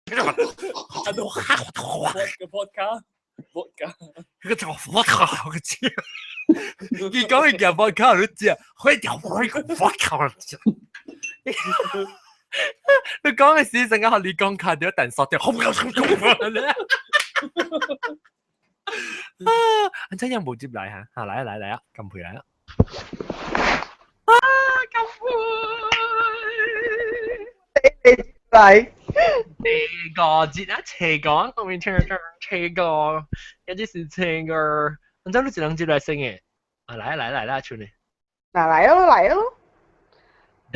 個 podcast vodka，個就 vodka 個字，佢講嘅叫 vodka 你知啊？開條開個 vodka 你講嘅時陣間學你講卡掉，但索掉，好唔好？啊！真有冇接嚟嚇？嚇嚟啊嚟嚟啊！金培嚟啊！啊金培，你嚟。斜個節啊，斜個，我面唱唱斜個，有啲是斜個，咁真你一人接來先嘅，啊來啊來來啦，唱你。嗱嚟咯嚟咯，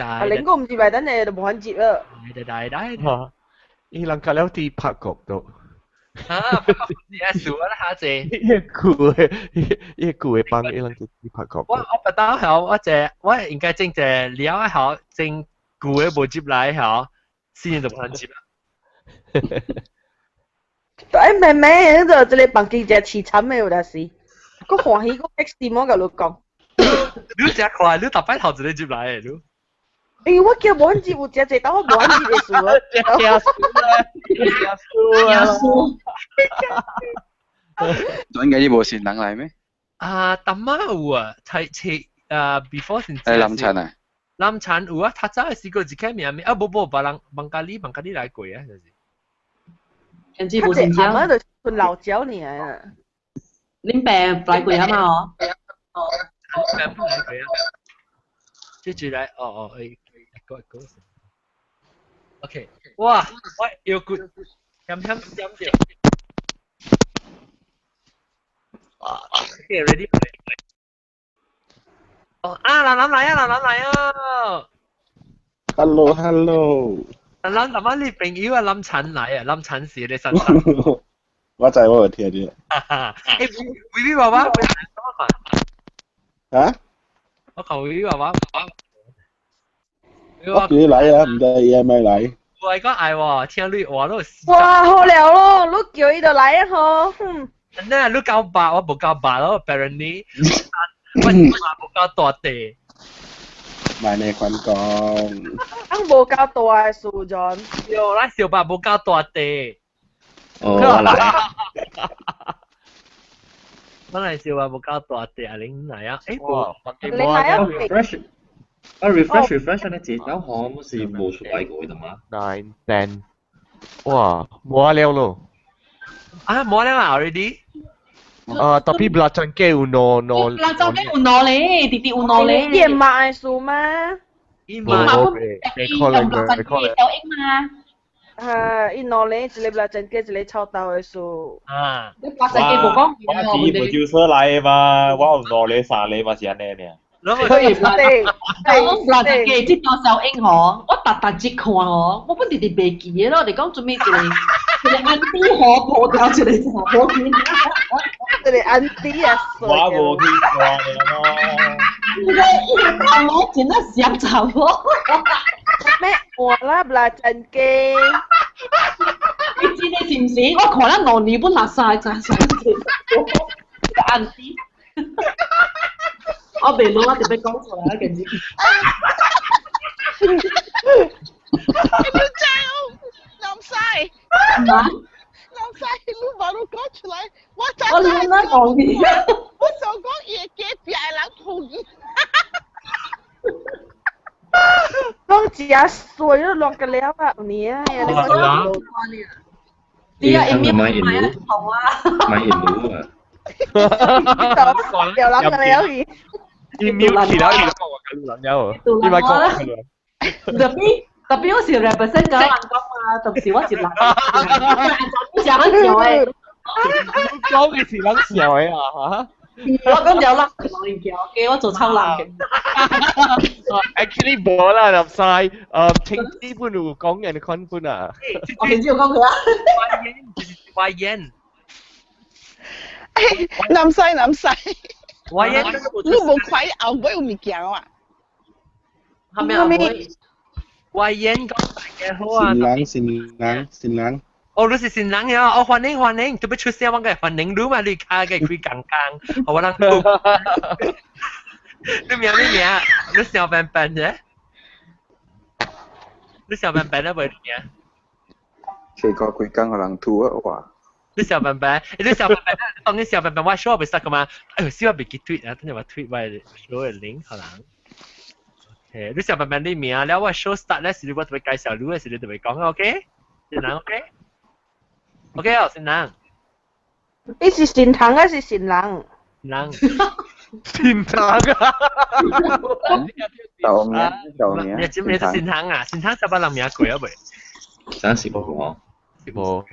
啊你個唔接嚟，等你就冇肯接啦。來來來。嚇！伊人隔了佇拍國度。啊，拍國是啊，輸啦下隻。伊個舊的，伊個舊的幫伊人佇拍國。我不當曉，我這我應該整隻了曉，整舊的無接來曉，先就冇肯接啦。對，妹妹，就這個房間真凄慘的有當時，閣歡喜閣 X 點我共你講。你真快，你逐擺頭一個接來的你。哎，我叫無肯接，有真濟當我無肯接的事啊。驚輸啦！驚輸啊！應該你無新人來咩？啊，淡仔有啊，睇切啊，before 先。係林陳啊？林陳有啊，他早時過一個名名啊，無無，別人孟加里孟加里來過啊，就是。甚至無新阿媽就吞老椒爾啊。恁爸來過啊嘛？哦。恁爸來過啊。接住來，哦哦，誒，一個一個。OK，哇，我腰骨險險點著。OK，ready？哦，啊，蘭蘭來啊，蘭蘭來啊。 Hello，Hello。蘭蘭，尋晚你朋友啊，林陳來啊，林陳是你身上。我知我有聽著。誒，微微娃娃，我看。啊？我看微微娃娃。我叫伊來啊，毋知伊愛咪來。我講愛喎，聽你話都。哇，好了咯，你叫伊就來啊吼，哼。那你夠白，我無夠白咯，apparently。我嘛無夠大地。莫呢款講。啊，無夠大的樹狀。喲，咱小白無夠大地。哦，我來。本來小白無夠大地啊，你來啊？誒，無。你來啊？refresh，啊 refresh refresh 呢節奏好是無出來過的嘛？Nine ten，哇，無了咯。啊，無了啊，already。啊，tapi belacan 雞有兩兩。 belacan 雞有兩咧，弟弟有兩咧。伊嘛的事嗎？伊嘛冇，用 belacan 雞小英嘛。啊，伊兩咧，一個 belacan 雞，一個臭豆的事。啊。你 belacan 雞無講。我是 producer 來的嘛，我有兩個三個嘛是按呢爾。對，我 belacan 雞這條小英吼，我逐逐日看吼，我本直直袂記得咯，你講做咩一個一個安迪河破掉一個查某囡仔。一個安迪啊，我無去看咯。伊個伊個查某真啊像查某。咩換啦 belacan 雞？你真的是毋是？我看了2年本垃圾真相一個安迪。我袂攏，我特別講出來，簡直。你知哦，南西。嘛？南西，你無你講出來，我知。我亂啦講嘅。我想講伊會隔壁的人討厭。攏食水都落個了啊，有呢啊，你講。你啊，一面買印買啊，奴，同啊。買印奴啊！掉人個了去。伊秒起了，伊就講我跟人了，你咪講我跟人。特別特別我是 represent 個人講嘛，特別我是人。你想很笑誒？講嘅是人笑的啊嚇。我講有人叫，叫我做臭人嘅。 Actually 無啦，林西，青子本有講人款本啊。我先知有講佢啊。歪煙，南西南西。歪煙。你無看後尾有物件啊？係咪後尾？歪煙講大家好啊。新人新人新人。哦，你是新人呀？哦，歡迎歡迎，特別出聲我嘅歡迎你嘛，你卡嘅開剛剛，好我人。你名你名，你小笨笨啫？你小笨笨啊，袂名？奇怪，規工予人吐啊！哇！你小笨笨，你小笨笨，當你小笨笨，我 show 袂識噶嘛？哎呦，小我袂記 tweet 啊，等陣我 tweet 我 show 嘅 link 可能。OK，你小笨笨你名了，我 show start 咧時，我特別介紹你嘅時，你特別講 OK？先人 OK？OK 哦，先人。你是善堂還是善人？人。善堂啊！豆名，豆名。你知唔知善堂啊？善堂十八人名過啊未？真是無，無無。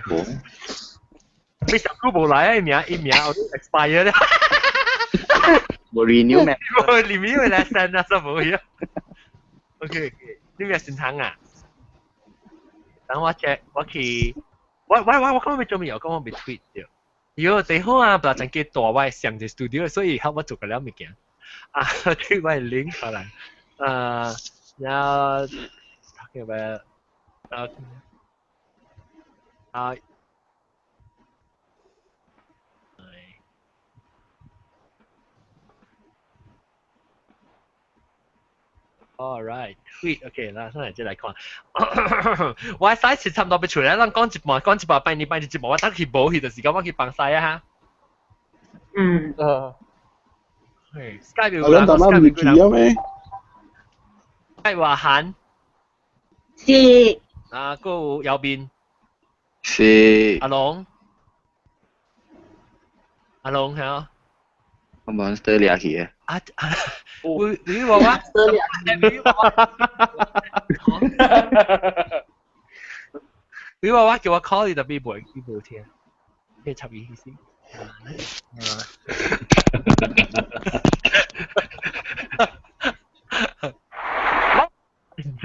你上久無來啊？伊名伊名有 expire 咧。無 renew 咩？無 renew 來刪啊，什麼嘢？OK，你名善堂啊？等我 check，我去，我剛剛做咩？我剛剛被 tweet 掉。喲，最好啊，不陣幾大我上隻 studio，所以我做個了物件。啊，tweet 我 link 可能，然後 talking about 啊。All right, tweet OK 啦，上嚟再來看。我使是差唔多要出來，咱講一半，講一半，拜年拜年節目，我等去無去，就是講我去幫西啊哈。嗯。啊。係 Skype 有啊，咱大媽唔去啊咩？Skype 話韓。是。啊，閣有右邊。是。阿龍。阿龍係啊。我 monster 掠去嘅。啊啊！你話我？你話我叫我 call 你，特別無伊無聽，可以插伊意思。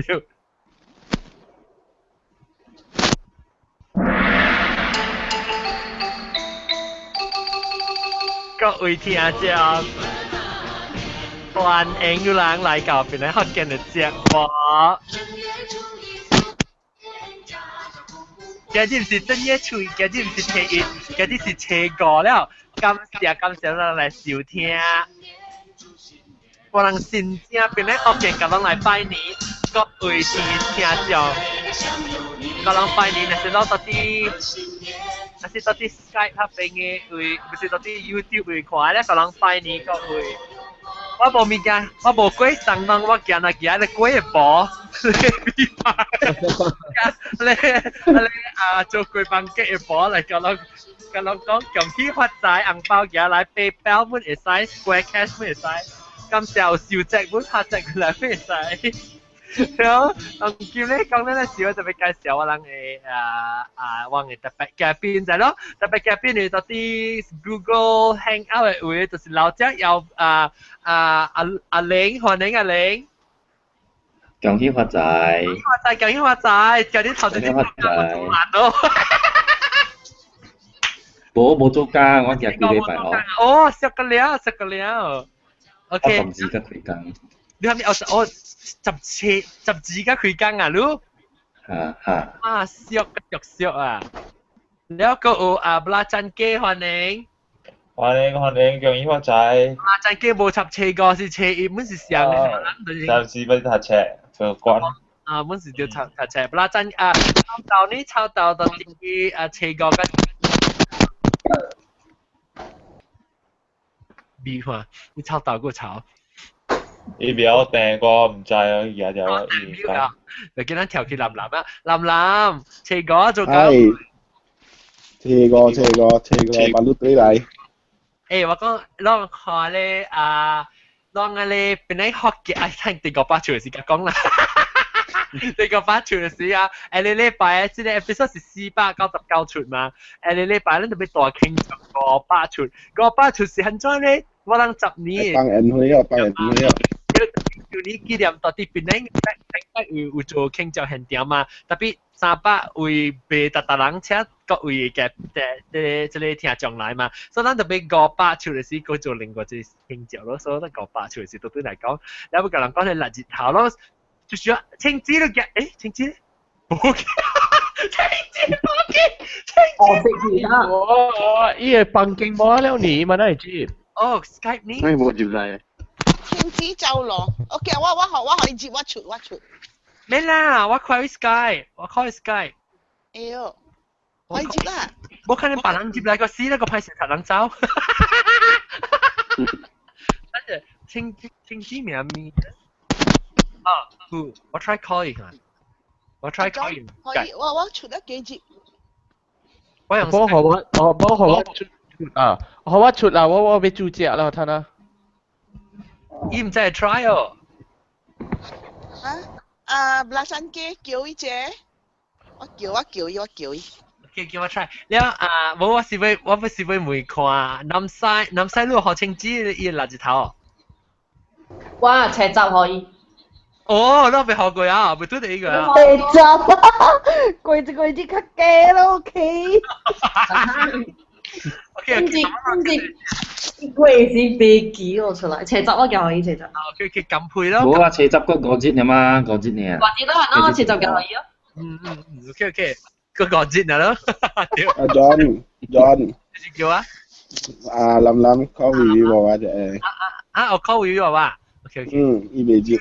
對。各位聽眾，歡迎有人來到邊個福建的節目。今日唔是正月初一，今日唔是初一，今日是初五了。感謝感謝咱來收聽。我人新正邊個福建，共咱來拜年，各位聽眾，共人拜年，若是攞到啲。若是到啲 Skype 那邊的位，不是到啲 YouTube 位看咧，共人拜年各位。我無物件，我無過送人，我行來行咧過會無，你你你啊做過房間的無來共人共人講，恭喜發財，紅包寄來，PayPal 阮會使，Square Cash 阮會使，感謝有收節阮拍節過來會使。然後，今日講咧時，我特別介紹我人的啊啊，我的特別嘉賓就咯，特別嘉賓係到啲 Google Hangout 的位，就是老者有啊啊阿阿玲，歡迎阿玲。恭喜發財！發財，恭喜發財！今日頭先恭喜發財！咯。無無做工，我行幾禮拜哦。哦，食個了，食個了。OK。我十字才開工。你係咪我十七十字才開工啊？你？哈哈。啊，燒續燒啊！了閣有啊，布拉贊基歡迎。歡迎歡迎，恭喜發財！布拉贊基無插車歌是車一，本是上嘅，十字不讀冊，就關。啊，本是著讀讀冊，布拉贊啊，抄到呢，抄到到啲啊車歌跟。比看，你抄到過抄。伊袂曉訂我毋知啊，而家就伊唔知。就叫咱跳去林林啊，林林，車哥做緊。係。車哥，車哥，車哥，馬路對來。欸，我講，攏看咧啊，攏啊咧，本來學嘅啊，聽第個八處時間講啦。第個八處時啊，欸，你禮拜這個 episode 是499出嘛？欸，你禮拜咱就欲大傾500出，500出是按怎咧？我人10年。幫人去啊，幫人去啊。舊年紀念到底檳城有做慶祝現場嘛？特別300位袂達達人請各位嘅這這個聽眾來嘛，所以咱特別500出的時，閣做另外一個慶祝咯。所以咱500出的時，對對來講，了要共人講咧六日頭咯，就是說青子都夾，欸，青子，無去，青子無去，青子啊！哦，伊個房間無了你嘛，哪會知？哦，Skype 呢？哎，無入來。青子走咯，OK，我予伊接，我出我出。免啦，我開 Skype，我開 Skype。哎喲。可以接啦。冇可能別人接來個死啦，個歹勢頭人走。等陣清清子名咩？啊，好，我 try call 伊看，我 try call 伊。可以，我出得幾節。我用。幫我我幫我出啊，我出啦，我要煮食啦，睇啦。伊毋知 try 哦。啊啊，拉山雞叫伊隻，我叫我叫伊，我叫伊。叫叫我 try，了啊，無我是欲我欲是欲問看，南西南西路何清子伊六日頭。哇，斜集可以。哦，你未學過啊？未拄著伊個啊？地集，過一過節較加咯，OK。 OK，唔知唔知，過時飛機我出來，斜集我叫可以斜集。啊，佢佢撳配咯。冇啊，斜集個五節嘛，五節呢。五節都係咯，斜集叫可以咯。嗯嗯嗯，OK OK，個五節啊咯。阿 John John，叫啊？啊林林 call 維維娃娃啫。啊，我 call 維維娃娃。OK OK。嗯，伊未接。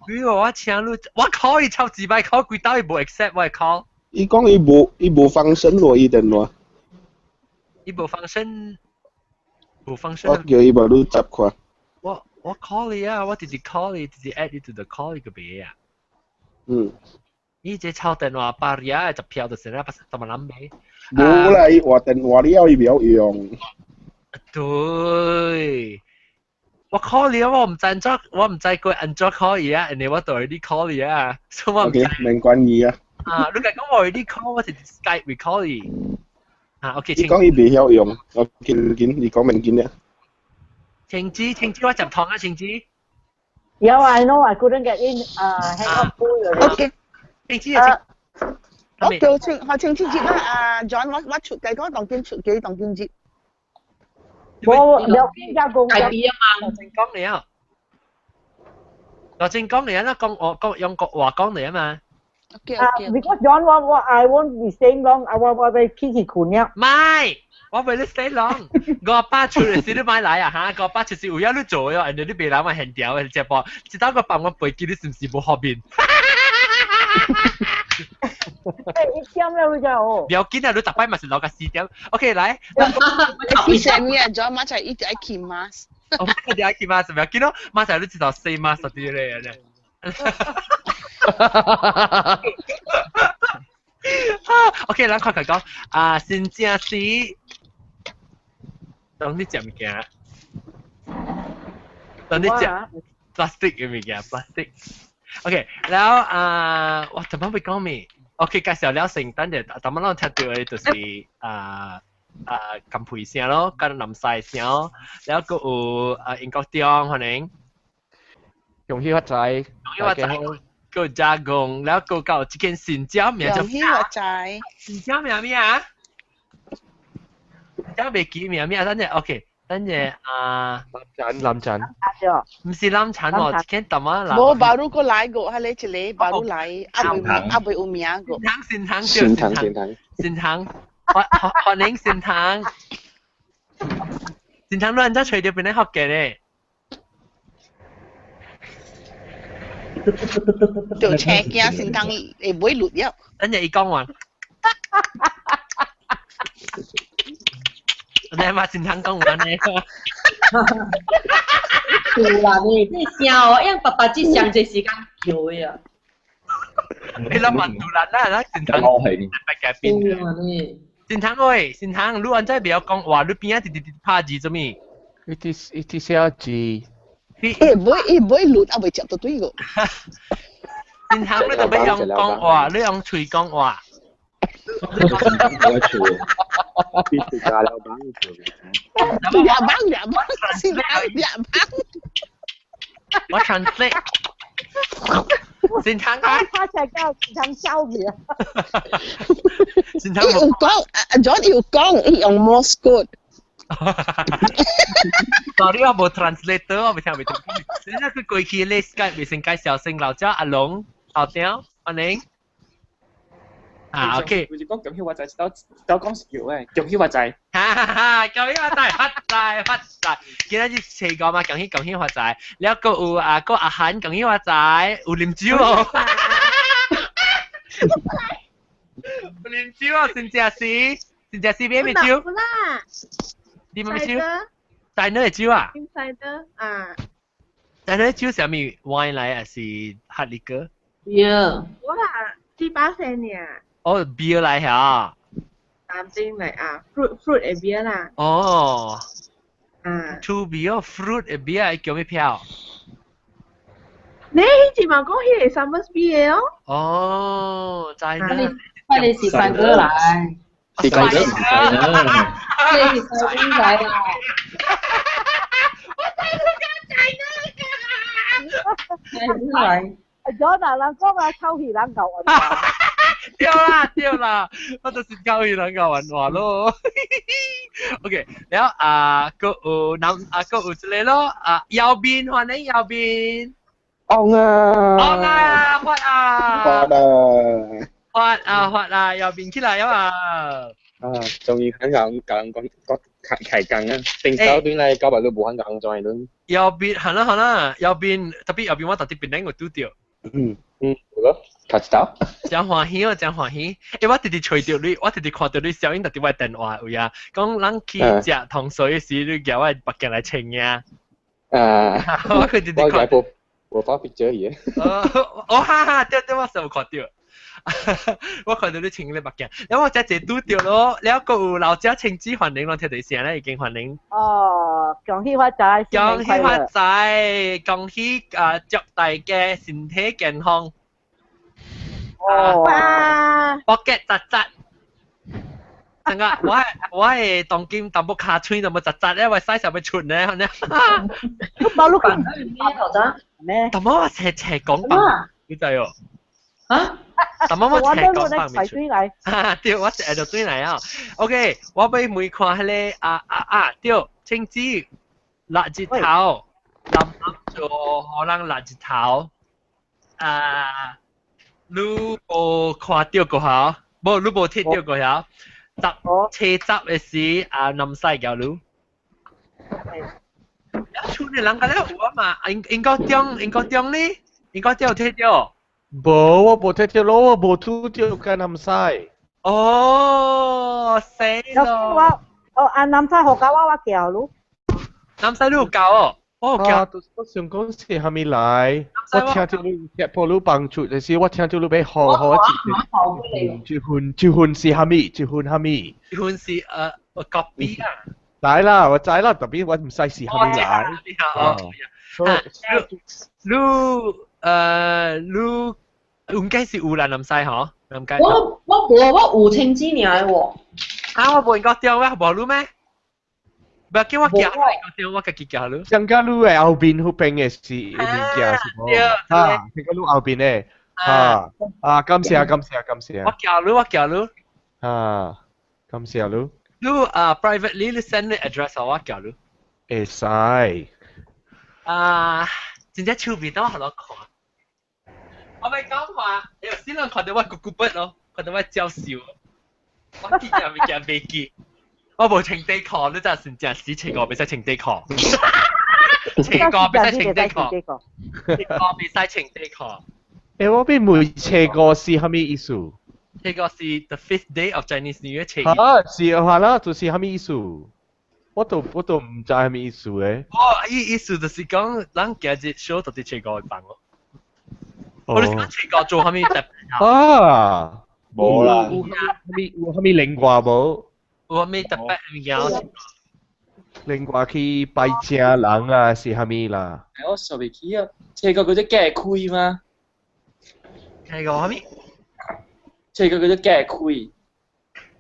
維維娃娃請你，我 call 伊超幾擺 call 幾道伊無 accept 我 call。伊講伊無伊無放生落伊電話。伊無放生，無放生。我叫伊無你接看。我我 call 你啊，我直接 call 你，直接 add 你 to the call 伊個別啊。嗯。伊這抄電話百廿十票就是啦，十萬人買。無啦，伊換電話了，伊袂曉用。對。我 call 你啊，我毋知按怎，我毋知過按怎 call 伊啊，因為我對你 call 伊啊，所以我唔知。 OK，免管伊啊。啊，你講我你 call 我是 Skype call 伊。啊，OK。伊講伊袂曉用，我見見，你講免緊啦。晴子，晴子，我接通啊，晴子。 Yeah, I know. I couldn't get in. Hang up phone. OK。晴子啊，我叫清，我清清接啦。啊，John，我我出計講當見出幾當見接。我了解加工。改變啊嘛。正講你啊，羅正講你啊，啦，講我講用國話講你啊嘛。 OK OK. Because John 我我 I won't be staying long. 我我我去去困了。唔係，我為你 stay long。我阿爸出嚟時你買來啊嚇，我阿爸就是有影你做喲，人哋你別人嘛現條嘅直播，直到個辦我背記你是唔是無學面？誒，一點了你就哦。不要緊啊，你逐擺嘛是留個4點。OK，來。你啥物啊？John 馬仔一直愛去 mask。我一直愛去 mask，不要緊咯，馬仔你知道四 mask 啲咧。OK，咱快快講啊，新正是當你食物件，當你食 plastic 嘅物件，plastic。OK，然後啊，我怎麼會講咩？OK，介紹了成，等陣，等陣咱聽到嘅就是啊啊金皮聲咯，跟南西聲，然後閣有啊英國中可能。恭喜發財！恭喜發財！個加工，然後個搞這間新椒名叫。恭喜發財！新椒名咩啊？椒未記名咩啊？等陣 OK，等陣啊。南產南產。唔是南產喎，這間淡仔。無巴魯個來過，係你一個巴魯來，阿未阿未有名過。新塘新塘新塘新塘，歡迎新塘。新塘，你按怎揣著邊咧福建咧？就車驚先當會買綠了。等陣伊講完，你嘛先通講完咧。對啦，你這聲哦，因爸爸只上這時間叫的啊。你諗問杜蘭啦，啦先通。係。對啊，你。先通喂，先通，你按怎袂曉講話？你邊仔直直直拍字做咩？一直一直寫字。伊買伊買綠啊，未接到對個。先通你就欲用講話，你用喙講話。我厝，必須加了幫做。廿幫廿幫，先通廿幫。我 translate。先通啊！他才叫先通笑去啊！先通伊有講，阿 John 有講，伊用 Morse code。 Sorry，我無 translator，我未聽未聽。你睇佢過去咧 Skype 未先介紹先老者阿龍後雕歡迎。啊，OK。佢就講恭喜發財，到到講是叫誒，恭喜發財。哈哈哈！恭喜發財，發財發財。今仔日四個嘛，恭喜恭喜發財。了閣有啊，閣阿韓恭喜發財，有啉酒哦。啉酒啊，真正是，真正是咩咩酒？啦。你咩酒？大奶酒啊？晒得啊！大奶酒啥物 wine 來還是 hard liquor？ Beer。我啦，7%呢。哦，beer 來嚇。淡丁嚟啊，fruit 的 beer 啦。哦。啊。 Two beer fruit 的 beer 叫咩票？你以前嘛講彼個 Somersby 的哦。哦，知啦。快你是三哥來。是三哥唔係啦。你是三哥來啦。我知你講知啦。來。咗嗱，人講啊，臭氣人夠運話。對啦對啦，我就是教伊人夠運話咯。OK，然後啊，閣有南啊，閣有一個咯，啊，右邊歡迎右邊。昂啊！昂啊！發啊！發啊！發啊發啊！右邊起來啊！啊，終於肯講講講講開開講啊！定手段來搞埋都無肯講在輪。右邊係啦係啦，右邊特別右邊我特別邊兩個拄著。嗯嗯，好咯，頭一道。真歡喜哦，真歡喜！欸，我直直揣著你，我直直看著你小英特佇我電話位啊，講咱去食糖水時，你舉我目鏡來穿呀。啊！我佢直直看。我我發 picture 嘢。哦哈哈，對對，我實有看著。我看到你穿你目鏡，然後我才一拄著咯，了閣有老者青子歡迎，攏聽到聲咧，已經歡迎。哦，恭喜發財，恭喜發財，恭喜啊！祝大家身體健康。哦。哇！搏擊扎扎。等下，我我係當今淡薄尻喙淡薄扎扎咧，我使上要出咧，咁樣。你包你講咩頭仔？咩？淡薄我斜斜講吧，你知哦。啊？淡薄我斜講吧未出。來。哈，對，我一就轉來啊。OK，我欲問看彼个啊啊啊，對，青子辣日頭，南南做可能辣日頭。啊，你無看著過吼？無，你無睇著過吼？十車十的時啊，南西交你。厝的人敢若有啊嘛？英英國中英國中呢？英國中有睇著？無，我無睇著咯，我無拄著甲南西。哦，死咯！我哦，啊南西學教我我教你。南西你有教哦？我有教。我想講是蝦米來？我聽著你踢波你幫助，就是我聽著你欲學學一份，這份是蝦米？這份蝦米？這份是copy 啊！來啦，我知啦，特別我毋知是蝦米來。哦，你你應該是有啦，南西嗬？應該。我我無，我有青子爾喎。啊，我無應該掉咩？無你咩？不要叫我行，我家己行咯。上加你的後邊彼邊的是物件是無？啊，上加你後邊的，啊啊，感謝感謝感謝。我行你，我行你。啊，感謝你。你啊，privately 你 send 你 address 我行你。會使。啊，真正手邊都好多看。我欲講話，有時人看著我咕咕筆咯，看著我嬌羞。我記得物件袂記。我無穿底褲，你真係真死穿五袂使穿底褲，穿五袂使穿底褲，穿五袂使穿底褲。欸，我欲問初五是蝦米意思？初五是 the fifth day of Chinese New Year 初。啊，是啊，啦，就是蝦米意思？我都我都毋知蝦米意思誒。我意意思就是講，咱今日 show 到佇初五會放咯。我就是講初五做蝦米特別啊？無啦。有蝦米有蝦米靈歌無？有蝦米特別物件？另外去拜正人啊，是蝦米啦？我想袂起啊，這個叫做隔開嗎？這個蝦米？這個叫做隔開。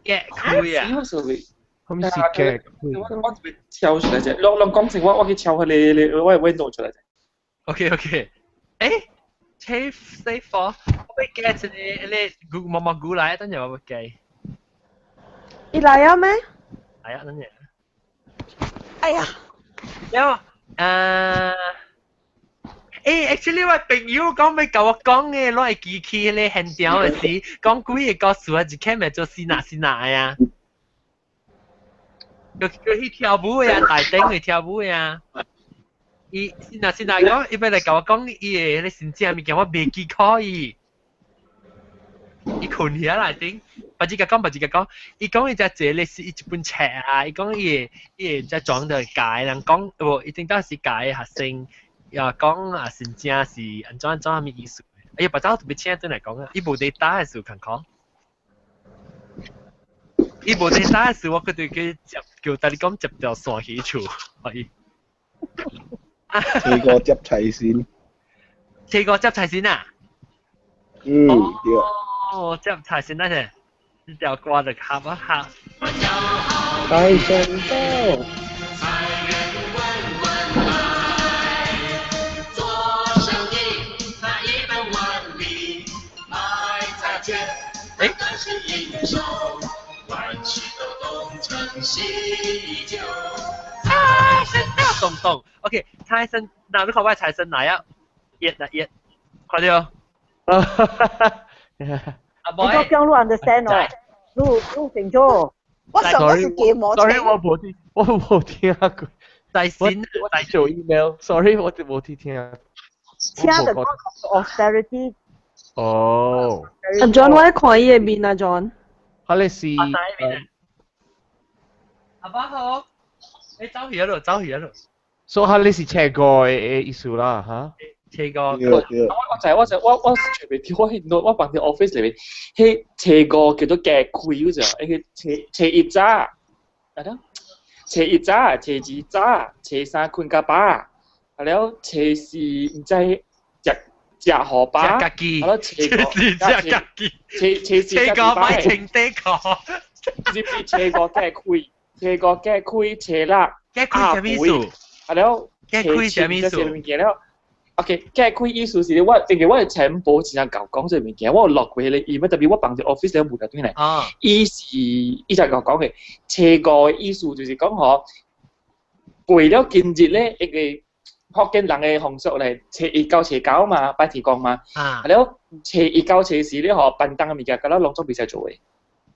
隔開啊！我想袂。蝦米是隔開？我我特別敲出來者，攏攏講成我我去敲佢你你我會弄出來者。 OK OK，欸，七四 four，我欲加一个你估默默估來，等陣我欲加。伊來啊咩？來啊，等陣。哎呀！有啊，欸，actually 我朋友講欲共我講的，攏會記起彼個現場的時，講幾个故事啊，一開咪做死哪死哪的啊。佢佢去跳舞的啊，大頂去跳舞的啊。伊是若是若講，伊欲來共我講伊的彼个申請物件，我袂記可以。伊困起來頂，別只個講，別只個講，伊講伊只這咧是一本冊啊，伊講伊伊只裝的解，人講無一定當是解學生，又講啊真正是按怎按怎啥物意思？哎呀，別走特別請轉來講啊，伊無 data 的時候講。伊無 data 的時，我決定去接叫大你講接條線去厝，可以。四個接齊線。四個接齊線啊？嗯，對。哦，接齊線那是，呢條歌就合一合。財神到。誒？財神到，咚咚。OK，財神，嗱你看我財神來啊，熱啊熱，看到。阿我講你 understand 哦，你你清楚。我上我是記無 Sorry，我無聽，我無聽過。財神，我做 email，sorry，我無聽聽。請就講 austerity。哦。阿 John，我看伊的面啊，John。佢哋是。阿爸好，你走去咯，走去咯。所以佢哋是斜過嘅意思啦，嚇。斜過。我就我就我我隨便跳我我放喺 office 裏面，迄斜過叫做夾開嗰隻，迄斜斜一早，啊得，斜一早，斜二早，斜三困較飽，啊了斜四毋知食食荷包，食家己，啊了斜五食家己，斜斜四斜五買清底褲，是是斜五夾開，斜五夾開，斜六夾開啥物意思？啊了，夾開啥物意思？物件了。OK，夾開意思是我，因為我前無真正𠢕講這個物件，我有落過彼個 email，特別我放佇 office 了無條轉來。伊是伊就𠢕講的，斜五的意思就是講吼，過了今日咧，一個福建人的風俗咧，初一到初九嘛，拜天公嘛。啊。了初一到初四咧吼，便當的物件，敢若攏總袂使做的。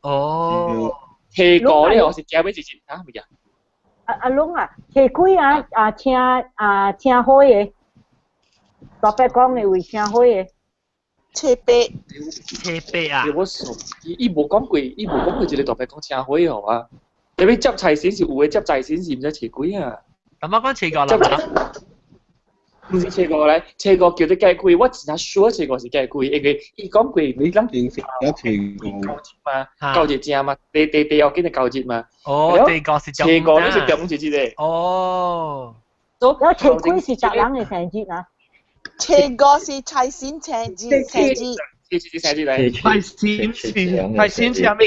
哦。初五咧吼是食尾一日啊物件。阿阿龍啊，初幾啊啊請啊請火的？大伯講的為請火的。初八。初八啊！我傻，伊無講過，伊無講過一個大伯講請火吼啊。特別接財神是有的，接財神是毋知初幾啊？咁我講初五啦。毋是初五來，初五叫做假開，我真正 sure 初五是假開，因為伊講過你咱平時有初五嘛，九日正嘛，第第第要緊的九日嘛。哦，初五是初五你是中午一日的。哦。有初幾是別人的生日啊？初五是財神生日，生日。生日來。財神是財神是啥物？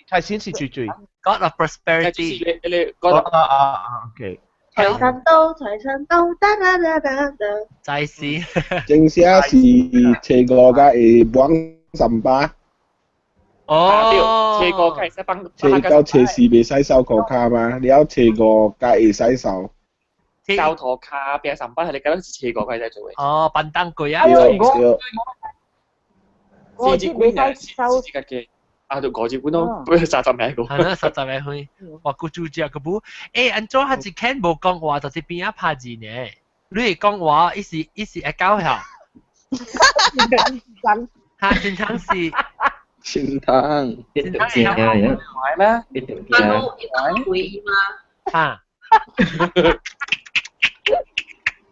財神是最最。 God of prosperity。 God 啊啊啊，OK。財神到，財神到，噠噠噠噠噠。財神。正寫是初五才會放三巴。哦。初五才會使放。初一到初四袂使掃塗跤嘛，了初五才會使掃。掃塗跤、拼三巴，係你覺得是初五開始做的。哦，便當櫃啊。對對。四日幾呢？四日個啊，就五日本都不30名個。係啦，30名去。哇，個主只個不，欸，按怎係一肯無講話，就是邊仔拍字呢？你會講話，伊是伊是會搞笑。哈，真常是。清湯。清湯正啊！係咩？一定阿老一回憶嗎？哈。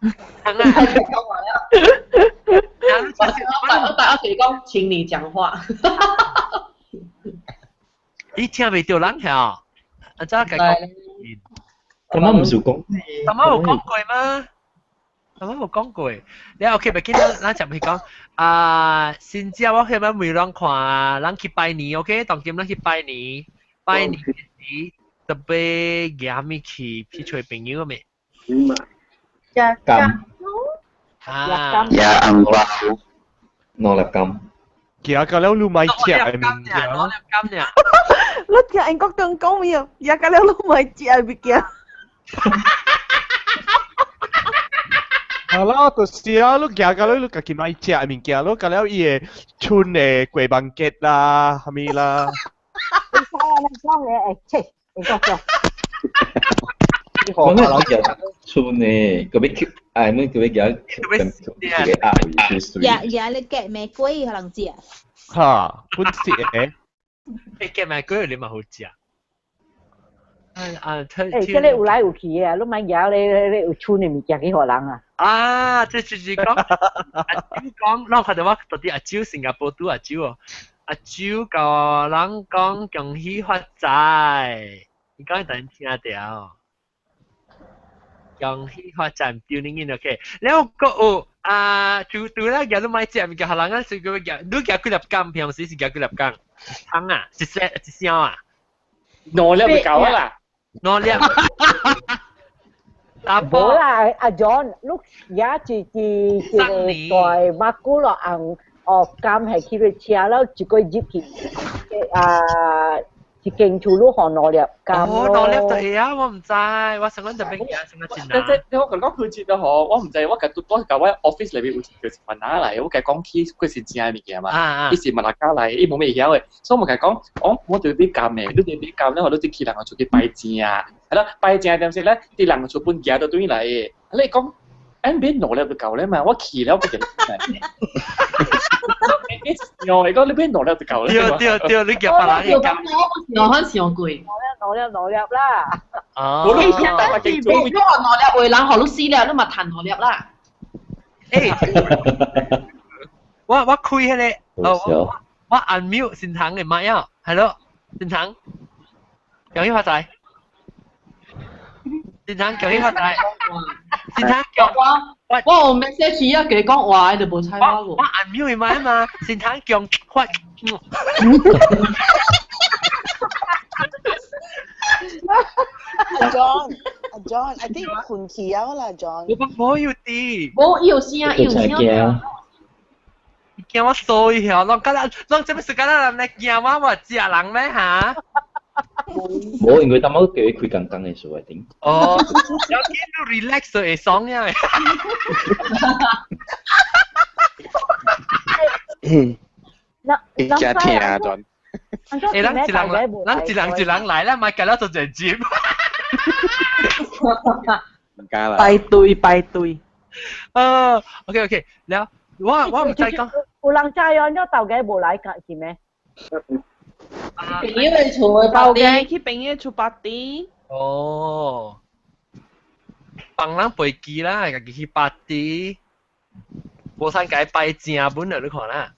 我我我講，請你講話。你聽袂到人曉？啊，怎講？咁啱唔是講？咁啱有講過嗎？咁啱有講過。你 OK，袂緊，咱咱就去講。啊，先知我去乜每人看，人去拜年 OK，當今咱去拜年，拜年時特別夾咪去去揣朋友咩？食金啊！食紅包，攞粒金。行到了你買食的物件。攞粒金爾。你聽英國中講咩？食到了你買食的物件。係啦，就是啊，你行到了你家己買食的物件，你到了伊會春的過萬節啦，啥物啦。你講啊，你講嘅，誒，切，英國中。我咩人？村呢，個要哎，們個要夾一個鴨位去水。也也你夾玫瑰可能食。嚇，本食嘅。誒，夾玫瑰你嘛好食。啊啊！誒，這個有來有去的啊，你莫夾咧咧有村的物件去予人啊。啊，這就是講，阿蕉講，咱看到我到底阿蕉新加坡拄阿蕉哦，阿蕉共人講恭喜發財，伊講等聽著。恭喜發財，丟你音 OK。然後閣有啊，除除了夾你買食物件，予人啊，是閣夾，你夾幾粒柑？平時是夾幾粒柑？湯啊，一隻一箱啊？兩粒就夠啦。兩粒。無啦，阿 John，你也一一一個大馬古咯，紅哦柑係去去車了，一個入去啊，一間厝你予兩粒柑哦，兩粒就會啊，我毋知，我上個特別驚，上個真難。即即我講講佢知得嗬，我毋知，我共我共我 office 裏邊有一個是雲南來，我共講起佢是正物件嘛，伊是馬來加來，伊無咩會曉的，所以我共講，我就買柑的，你就買柑咧，我你就去人個厝去拜正，係啦，拜正點時咧，佇人個厝本寄到轉來的，你講，俺買兩粒就夠咧嘛，我去了不就。你講你買兩粒就夠咧嘛。對對對，你叫別人嘅柑。我我上貴。兩粒兩粒啦。哦。我都唔得，你話兩粒有人予你死了，你嘛趁兩粒啦。欸，我我開彼個，哦，我按 mute 先糖的麥啊，係咯，先糖，恭喜發財。先糖恭喜發財。先糖我我有 message 啊，佢講話，伊就無睬我喎。我按 mute 麥嘛，先糖恭發。阿 John，阿 John，I think 困去了啦，John。我冇有啲。無，伊有聲，伊有聲。驚我衰伊曉，攏敢若攏這欲是敢若人來驚我，我食人咩哈？無，因為淡薄叫伊開工工的時候，頂。哦，要緊你 relax 就會爽呀。那一家聽啊，John。欸，咱一人，咱一人一人來啦，莫共咱做一個接。唔敢啦。排隊排隊。OK OK，了，我我毋知講。有人知哦，你頭家無來㗎是咩？朋友的厝的頭家去朋友厝 party。哦。幫人飛機啦，家己去 party。無通共伊拜正本啊，你看啦。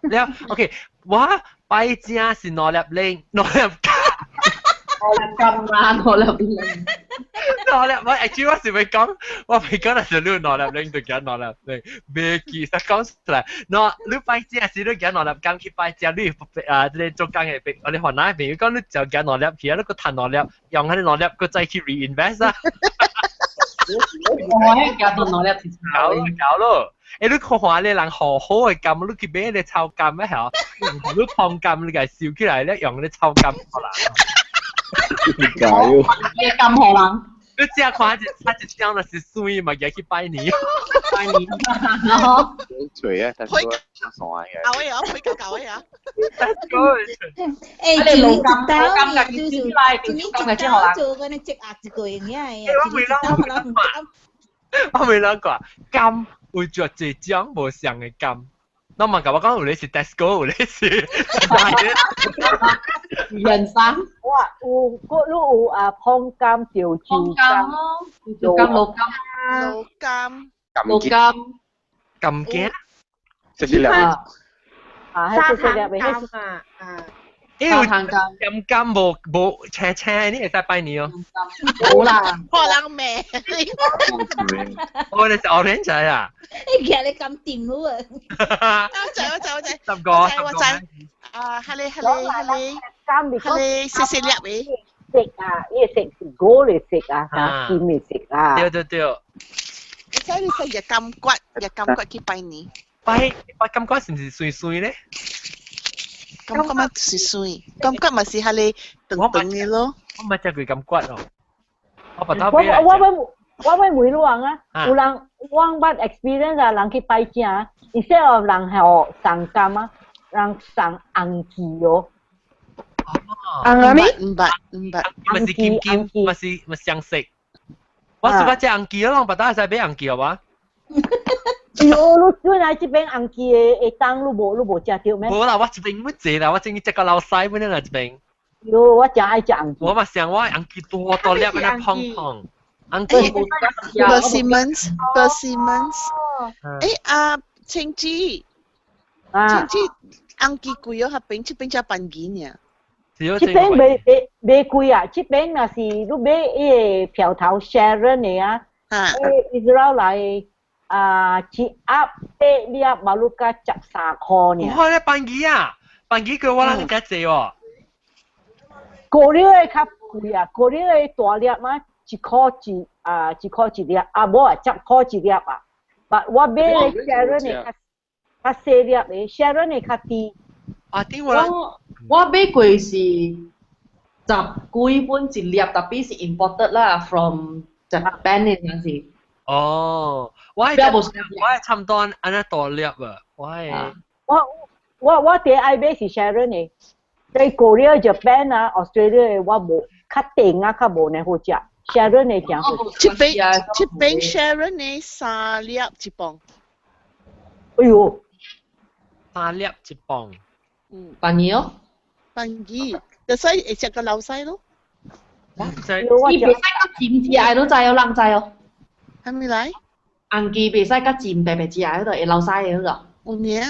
了，OK，我拜正是兩粒零，兩粒金。兩粒金啦，兩粒零。兩粒，我 actually 我是欲講，我欲講，若是你兩粒零就行兩粒零，袂記實講出來。喏，你拜正是你行兩粒金去拜正，你啊，這個做工的朋，我哋雲南的朋友講，你就行兩粒去啊，你閣趁兩粒，用彼兩粒閣再去 reinvest 啊。我迄行到兩粒是搞咯搞咯，欸，你看看咧人好好的柑，你去買咧臭柑的吼，你碰柑你共收起來咧，用咧臭柑予人。解喲。伊柑予人。你食看一他一張若是水嘛，舉去拜年。拜年。嘴啊，但是我傻嘅。搞嘅啊，配搞搞嘅啊。欸，一年一刀就是一年一刀做嗰啲積壓一個月嘅啊，一年一刀可能我未諗過，柑有著濟種無相的柑。侬嘛共我講有咧是 Tesco，有咧是。人生。哇，有閣你有啊，椪柑、潮州柑咯，潮州柑、老柑、老柑、老柑、柑羹，食一粒。啊，彼細細粒的，柑啊，啊。因為柑柑無無青青的，你會使拜年哦。無啦，可能未。我哋是 orange 啊。你其實你咁掂咯啊！我知我知我知。十個，我知。啊，哈哩哈哩哈哩，哈哩細細粒的。食啊，伊食是果嚟食啊，嚇，甜嚟食啊。對對對。你知你食日金骨，日金骨去拜年。拜拜金骨是毋是酸酸咧？金骨嘛是酸，金骨嘛是哈哩長長的咯。我毋捌食過金骨哦。我白頭我我我我欲問你啊，有人我捌 experience 啊，人去拜正，instead of 人予送柑啊，人送紅旗哦。紅啊咩？毋捌毋捌。嘛是金金，嘛是嘛相識。我是講食紅記，我攏捌打會使買紅記好無？喲，你轉來這邊紅記的的檔，你無食著咩？無啦，我這邊要濟啦，我正食個老細本啦這邊。喲，我誠愛食紅記。我嘛想我紅記多多粒，安尼胖胖。紅記。 Persimmons, persimmons。誒啊，青子，青子紅記貴哦，彼邊這邊才便宜爾。這邊袂袂袂貴啊！這邊若是你買彼个票頭 Sharon 的啊，彼 Israel 來啊，一盒八粒嘛，你才13箍爾。哇！你便宜啊！便宜過我人較濟哦。高料的較貴啊，高料的大粒嘛，1箍一啊，1箍一粒啊，無啊，10箍一粒啊。但我買的 Sharon 的較較細粒的，Sharon 的較低。啊，點我我買過是十幾蚊一粒，tapi 是 imported 啦，from Japan 的陣時。哦，我係差唔多按呢大粒啊，我係。我第愛買是 Sharon 的，在 Korea、Japan 啊、Australia 的我無較甜啊，較無呢好食。Sharon 的誠好食。這邊 Sharon 的3粒1磅。哎喲，3粒1磅。嗯。便宜哦。便宜，就所以會食個老細咯。我唔知。伊袂使佮尖食的，你知哦，人知哦。係咪來？紅記袂使佮尖白白食的，彼個會流屎的彼個。有影。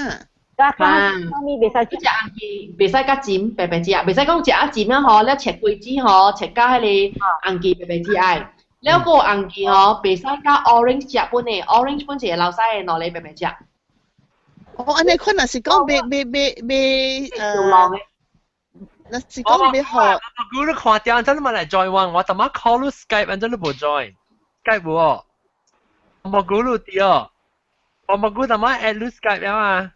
加加啥物袂使食？紅記袂使佮尖白白食，袂使講食啊尖啊吼，了切果子吼，切甲彼个紅記白白食的。了個紅記吼，袂使佮 orange 食本的，orange 本是會流屎的，兩个白白食。哦，按呢款若是講買買買買呃，若是講買好。我估你看掉，真你咪來 join 我，我怎麼 call 你 Skype，真你無 join，Skype 無哦。我估你啲哦，我冇估怎麼 add 你 Skype 啊？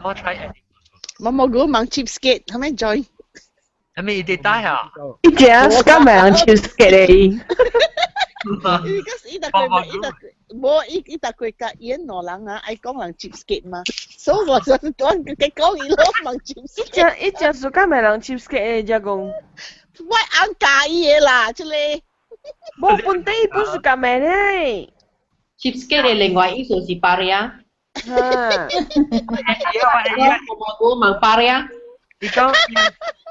我 try add。我冇估忙 cheapskate，係咪 join？係咪伊哋帶啊？伊只 Skype 咪人 cheapskate 咧。伊個伊逐個伊逐無伊伊逐個甲演兩人啊，愛講人 cheapskate 嘛，所以我就講佢講伊咯，忙 cheapskate。伊只伊只 Skype 咪人 cheapskate 的，只講。我按介意的啦，這個。無本地本是夾賣咧。 cheapskate 的另外意思是巴里啊。我我問巴里啊。伊講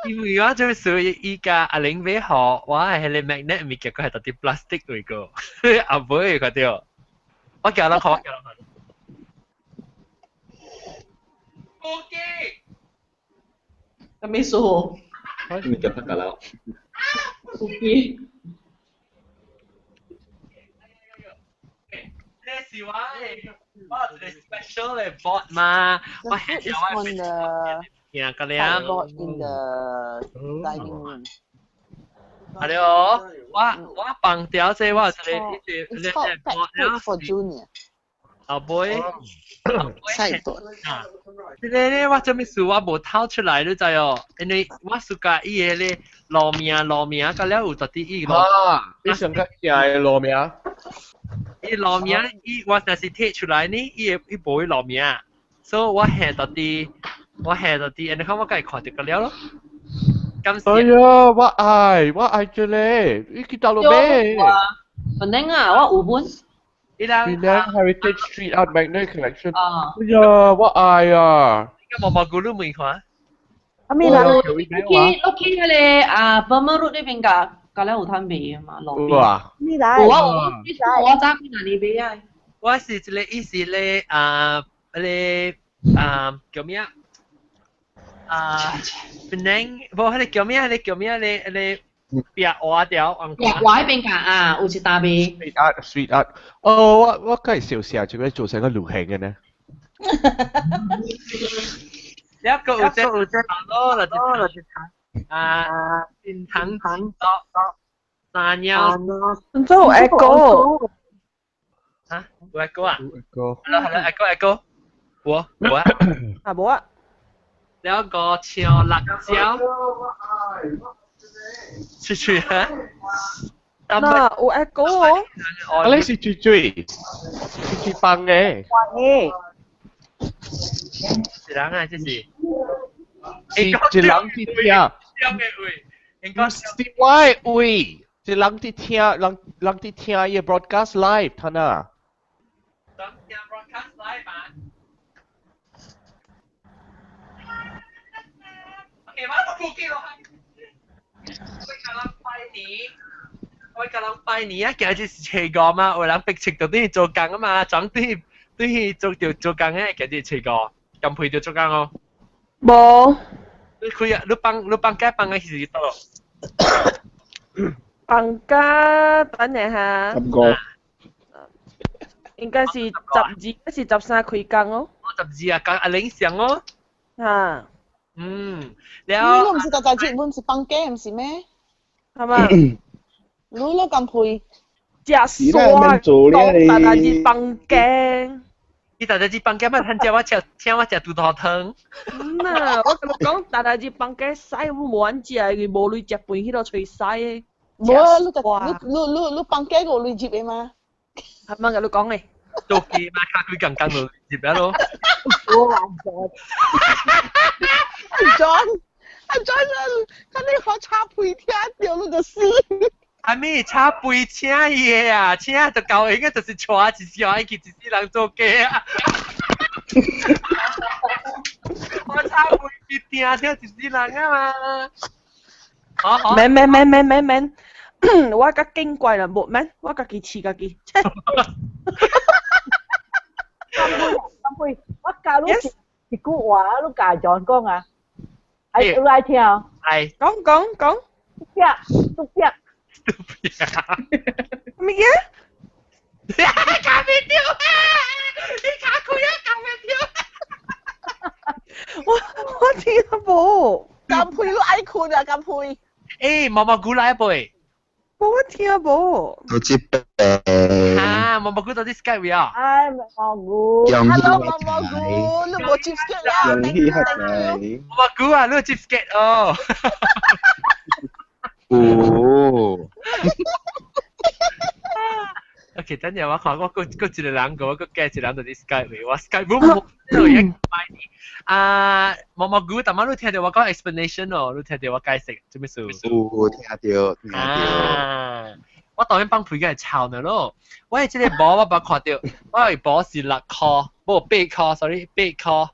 伊為我做事，伊甲阿玲買好，我係彼個 magnet 物件，佢係特啲 plastic 嚟個，阿妹看到，我叫人看，我叫人看。OK。有咩數？物件拍架啦。 OK。這是我的，我有一個 special 的 board 嘛，我 The food is on the 聽個了。 sideboard in the dining room. 係咯，我我放掉這我有一個一個 It's called packed food for junior. 後尾 Sideboard. 啊，這個咧我做咩事我無掏出來，你知哦？因為我 suka 伊個咧路名路名，甲了有特啲伊路。啊，你上個聽的路名？伊路名，伊我若是貼出來呢，伊會伊無伊路名，所以我下到啲，我下到啲，你看我家己看著個了咯。感謝。哎呀，我愛這個，你去倒落買？本來啊，我有本。伊人 Penang Heritage Street Art Magnet Collection。啊。哎呀，我愛啊！個毛毛咕嚕問看。啊咩啦？你去你去彼个啊，Burma Road 那邊甲甲了有攤賣的嘛，路邊。哇！咩來？有啊有，我早去哪裡買啊？我是一個意思咧啊，彼个啊叫咩啊？啊，Penang，無彼個叫咩？彼個叫咩？彼個彼個壁畫條，壁畫彼邊甲啊，有一搭賣。 Street art, street art。哦，我我梗係笑死啊！做咩做成個流行嘅呢？了個有這有這咯，就啊，新塘糖三鳥。做有 echo。啊，有 echo 啊？echo。係咯係咯，echo echo。無無啊。啊無啊。了個唱辣椒。脆脆啊！嗱，有 echo 哦。啊，你是脆脆，脆脆棒嘅。嘅。是人啊，這是。是一人去聽。嘅位，應該是我的位，是人佇聽，人人佇聽伊 broadcast live，睇啊。人聽 broadcast live 啊。OK，我冇記落去。我甲人拜年，我甲人拜年啊！今日是初五嘛，有人逼切到對做工啊嘛，轉對對做著做工嘅，今日初五，咁配著做工哦。無。你開啊！你放你放假放嘅時到。放假等下哈。十個。應該是12，還是13開工哦。 12啊，講阿玲上哦。啊。嗯，你都唔是大大節，唔是放假唔是咩？係嘛？你都咁配。食沙講大大節放假。你大大節放假嘛？趁食我食，請我食豬頭湯。嗯啊，我甲你講，大大節放假使我無按食，因為無鐳食飯彼度吹使的。無啊，你你你你放假有鐳入的嗎？係咪甲你講的？做機嘛，卡幾工工就入了咯。我話阿 John，阿 John 啊，看你好插背聽到你就死。阿咪插背請伊的啊，請就夠應該就是帶一小去一世人做雞啊。我插背去聽聽一世人啊嘛。好好。免免免免免免，我較見怪啦，無免，我家己飼家己。阿妹，我教你一句話，你教 John 講啊，愛你愛聽哦。係。講講講。嘟嘟嘟。咩嘢？咖啡掉啊！你卡佢啊！咖啡掉。我我聽無。咁配都愛困啊！咁配。欸，毛毛菇來一杯。我聽無。我知病。啊，毛毛菇到底 Skype 啊？哎，毛菇。 Hello，毛毛菇，你無接 Skype 啦？用氣黑仔。毛毛菇啊，你接 Skype 哦。哦。 OK，等陣我看我閣閣一個人，我閣加一個人到啲 Skype，我 Skype 冇冇冇嘢買你。啊，毛毛菇，但係你聽到我講 explanation 哦，你聽到我解釋做咩事？有聽到，聽到。啊，我當然放屁嘅係臭呢咯。我係這個波我捌看到，我係波是6塊，無8塊，sorry 8塊。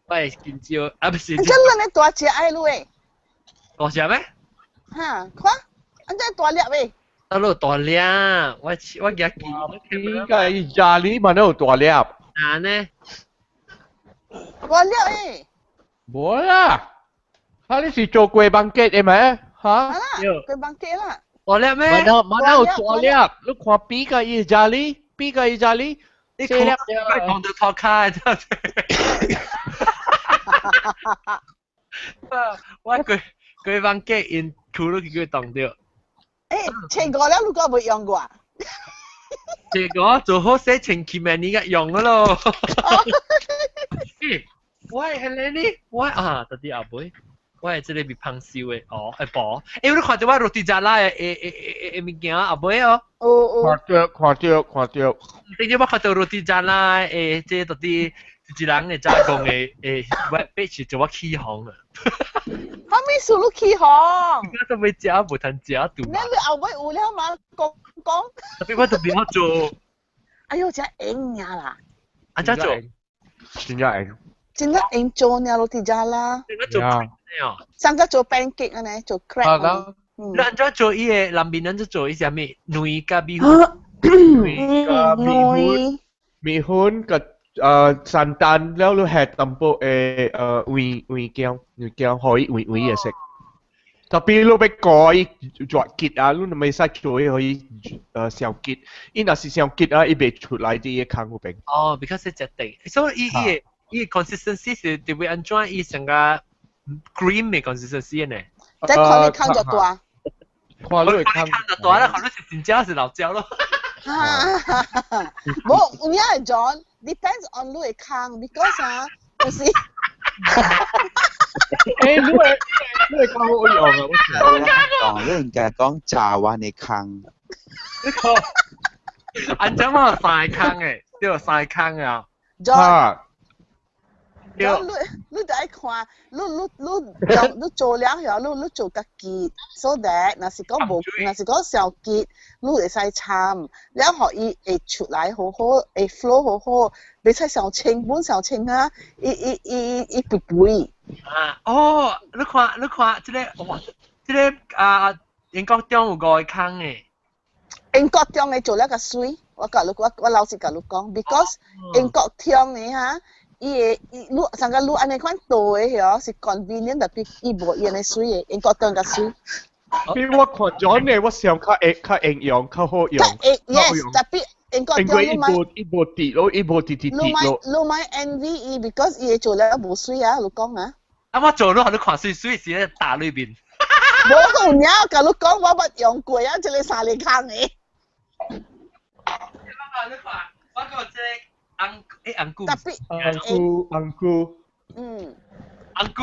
我係今朝啊，不是。真係你大隻愛你誒？大隻咩？嚇，看，安怎大粒誒？啊，你大粒，我我記記。應該家裡嘛都有大粒。啊呢？大粒誒？無啦，啊你是做過房間的咩？嚇？啊啦，過房間啦。大粒咩？嘛有嘛有大粒，你看比個伊家裡，比個伊家裡，你看講到頭卡，我過過房間因哭落去叫凍掉。誒，千個了，你個未用過啊？這個做好洗清潔咪你個用咗咯。我係你呢？我啊，到底阿妹，我係這個被胖燒的哦，會薄。欸，你看到我 roti jala 的的的的物件阿妹哦？哦哦。看到看到看到。頂日我看到 roti jala 的，這到底一人的加工的的 web page 就我起哄啊！哈咪數你起哄？我都未食，無通食拄。你你後尾有了嘛？講講。特別我特別好做。哎呦，真硬呀啦！啊，怎做？真正硬。真正硬做呢，roti jala。做上個做 pancake 啊呢，做 crepe。啊啦。你按怎做伊個南面？按怎做伊啥物？卵佮米粉。卵佮米粉。米粉佮。誒山丹了，你下淡薄誒誒芋芋姜芋姜，可以芋芋嘅色。特別你要改做結啊，你唔使做可以誒小結，伊若是小結啊，伊袂出來啲嘅坑嗰邊。哦，because 係一定，所以伊伊伊 consistency 是特別按怎伊成個 cream 嘅 consistency 呢？即係看你坑就大。看你坑就大啦，看你是真正是老椒咯。無，有影係 John depends on 你的坑，because 啊，有時。欸，你會你會講好用啊！我講，你應該講炸完的坑。按怎我三坑誒，對，三坑啊。 John，咁你你就愛看，你你你用你做了後，你你做家己，so that 若是講無，若是講小結，你會使參，了後伊會出來好好，會 flow 好好，袂使上清，本上清啊，伊伊伊伊肥肥。啊，哦，你看你看，這個哇，這個啊，英國中有五個空嘅。英國中嘅做了較媠，我共你我我老實共你講，because 英國中嘅哈，伊會伊你上個你按呢款倒的嗬是 convenient，特別伊無伊按呢媠的，英國中較媠。比我看咗呢，我想較會較營養較好用。會 yes，特別英國因為伊無伊無跌咯，伊無跌跌跌咯。你莫 envy 伊，because 伊會做了無媠啊，你講啊。啊，我做咗，你看媠媠是咧打裏邊。無有影，共你講我捌用過啊，這個三個空的。你看，我個這個紅誒紅菇。特別紅菇紅菇。紅菇。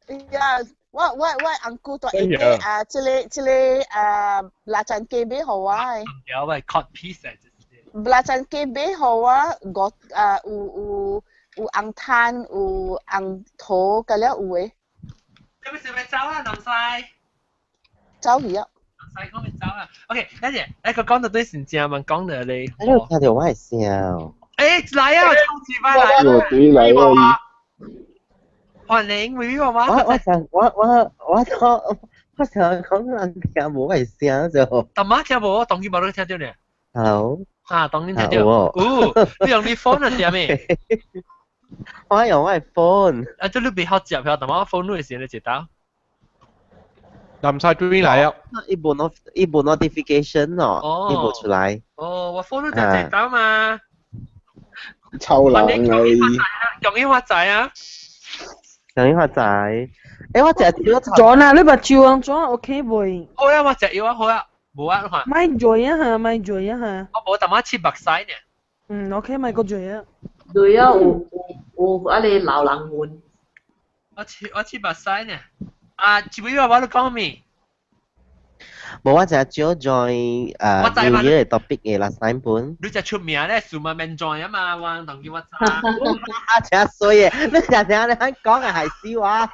欸呀，我我我紅菇都會買啊，這個這個啊，臘腸雞買予我的。有喂，cut piece 啊，臘腸雞買予我，五啊有有有紅炭，有紅桃，佮了有的。咁你是咪走啊，南西？走去啊！南西講咪走啊？OK，等陣，誒佢講到對先正問講到你。你有聽到我的聲？誒來啊，衝刺翻來。我對來啊！歡迎微微娃娃。我我想我我我我我想講人聽無我的聲就。大媽聽無？當今無你聽到呢？ Hello。啊，當今聽到。哦，你用你 phone 啊？點咩？我用我的 phone。啊，這你袂好接票，大媽 phone 你是咧一刀。南西對來啊！伊無 not 伊無 notification 哦，伊無出來。哦，我 phone 你就一刀嘛。臭人嚟。容易發財啊！容易發財。欸，我食少做啊，你目睭安怎 OK 袂？好啊，我食藥啊，好啊，無啊，你看。莫醉啊哈，莫醉啊哈。我無淡仔切目屎呢。嗯，OK，莫閣醉啊。對啊，有有有啊個老人問。我切我切目屎呢。啊，一位我你講咩？無，我就少 join 誒 New Year 的 topic 的 last time 本。你就出名咧，數碼免 join 啊嘛，我同叫我知。啊，真衰嘅，你成日你肯講嘅係笑話。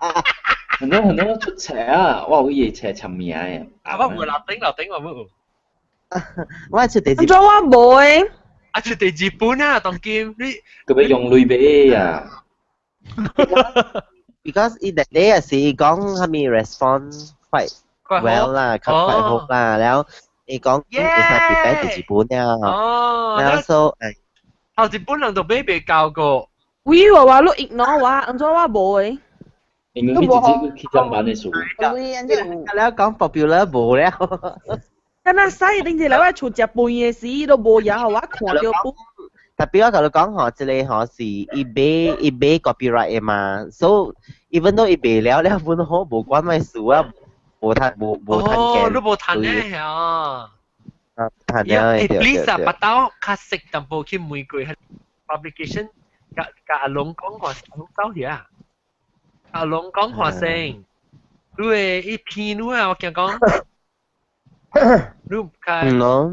很多很多出冊啊，我有伊個冊簽名的。啊，我有樓頂樓頂我冇。我出第二。怎我無的？啊，出第二本啊，當今你。佢要用鐳買啊。 Because 伊 that day 是講啥物 response quite well 啦，quite 好啦，然後伊講會使 prepare 第二本了。哦。然後 so 誒。後一本人就買袂交過。喂，我話你 ignore 我，按怎我無的？因為佢直接去上班的事。了講 popular 無了。敢若使頂一來我厝食飯的時，都無嘢，予我看著本。特別我共你講吼，這個吼是伊買伊買 copyright 的嘛，so even though 伊賣了了本好無關我事啊，無趁無無趁哦，你無趁咧嚇。啊，趁了欸，please 啊，腹兜較識淡薄去問過 publication，共共阿龍講話，阿龍走去啊。阿龍講話聲，你的一篇你啊，我驚講，你較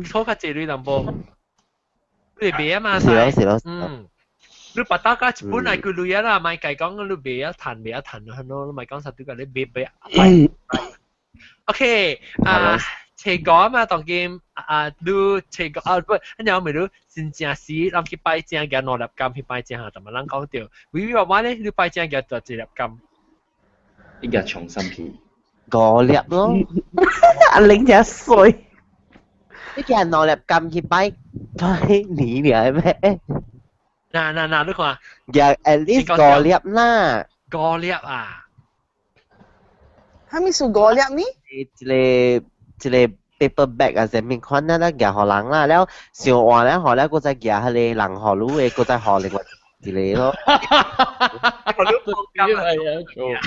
錯較濟鐳淡薄。你賣啊嘛，是咯是咯。嗯，你腹兜加一本來幾鐳啊啦，莫計講你賣啊趁賣啊趁咯，你莫講啥對個你賣賣。OK，啊，初五啊嘛，當今啊，你初五啊不，你有咪你真正時，人去拜正舉兩粒金去拜正下，同埋人講著，微微娃娃咧，你拜正舉就一粒金。應該長三皮。五粒咯。阿玲真衰。你叫兩粒金去拜拜年了咩？嗱嗱嗱，你看。या at least 五粒啦。五粒啊！啥物是五粒呢？一個一個 paper bag 啊，啥物款啊，啦，夾予人啦，了上換了予了，閣再夾彼個人予你的，閣再予另外一個咯。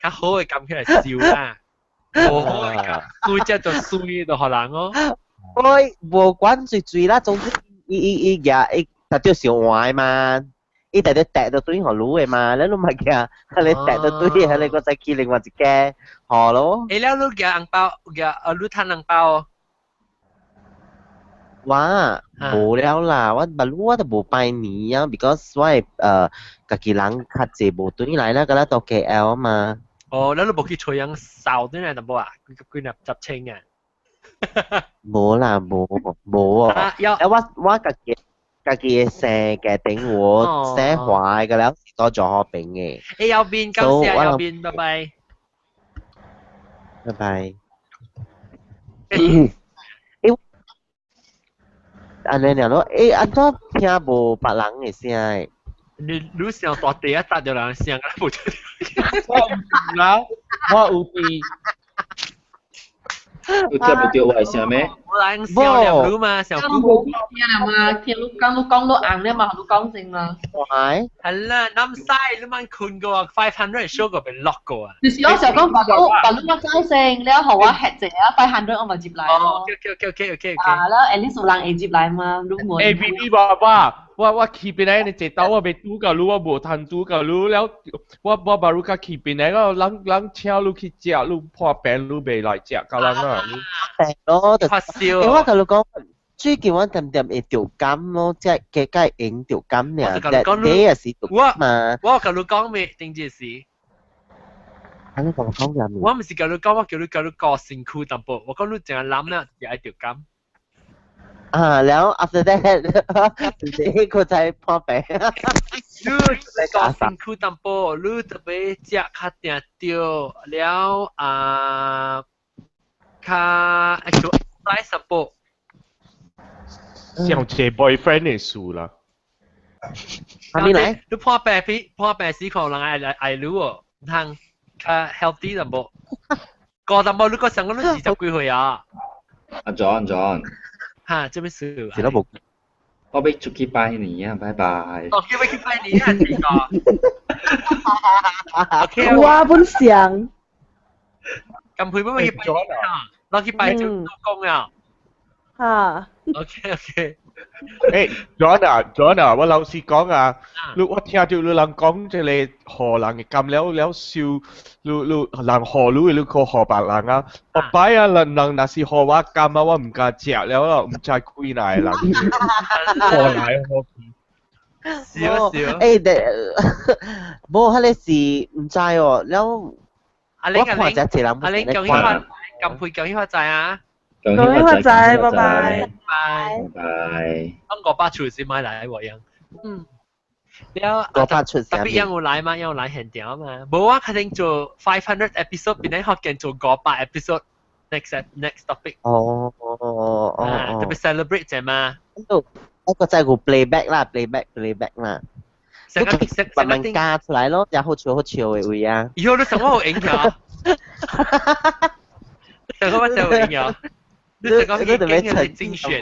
較好的撳起來燒啦，無好的撳，水只就水就予人哦。我無管水水啦，總之伊伊伊夾伊特著上換的嘛，伊特著掟到對予你的嘛，你攏嘛夾，你掟到對，你閣再去另外一間予咯。欸，了你夾紅包，夾啊，你趁紅包哦。我無了啦，我捌我都無拜年啊，because 我係家己人較濟無轉來啦，佮咱到 KL 嘛。哦，你都無去吹人掃轉來淡薄啊？幾幾粒十千啊？無啦，無無哦。我家己嘅生家庭我生華嘅了是到做好平嘅。誒，有邊感謝有邊，拜拜。拜拜。誒，按呢樣咯，誒，按怎聽無別人嘅聲？你想大地啊，搭著人聲，無出。我有佇啦，我有佇。有接唔到我的聲咩？我來笑了你嘛，小姑。聽了嘛，聽你講你講你紅了嘛，你講先嘛。喂。係啦，諗晒你問困過500 show 過被 lock 過啊。就是我想講，白你我再聲，你予我吃者啊，500我咪接來咯。 OK。啊，啦，at least 有人會接來嘛，你冇。誒，B B 爸爸，我去邊咧？你坐兜我未拄到你，我無通拄到你了。我巴魯卡去邊咧？我人請你去食，你破病你袂來食，到人啊。病咯，就發燒。我共你講，最近我點點會著感咯，即係加加會著感爾。但你也是著嘛。我共你講咩？頂一時。啊！你共我講啥物？我毋是共你講，我叫你叫你過身軀淡薄。我講你淨係諗啦，就愛著感。啊，然後 after that，你個在破病。你過身軀淡薄，你特別食較定著了啊，較愛做 exercise 淡薄。像這 boyfriend 的事啦。係咪來？你破病比破病時可能愛愛你哦，通較 healthy 淡薄。過淡薄，你個上個你20幾歲啊？阿 John John。嚇，這咩事？是都無。我欲出去拜年啊，拜拜。哦，叫欲去拜年啊，這個。OK 我本想。咁佢乜去拜年啊？攞去拜做工啊？嚇。 OK。誒，John 啊，John 啊，我老實講啊，你我聽到你人講這個河人嘅咁了了笑，你你人河你你個河白人啊，我擺啊人人若是河我甘啊，我唔敢食了咯，唔知幾來人，河來河去。笑笑。誒，無，彼個是毋知哦，了。阿玲我看這一人阿玲，恭喜發，金佩恭喜發財啊！恭喜發財，拜拜。拜拜。當個百出先買來喎樣。嗯。了，五百出特別有來嘛，有來現場嘛。無我肯定做500 episode，變咗學見做500 episode。Next next topic。哦。特別 celebrate 啫嘛。一個再個 playback 啦，playback playback 啦。慢慢加出來咯，然後好笑好笑的位啊。以後你什麼有影響？什麼就有影響？你講你經驗精選。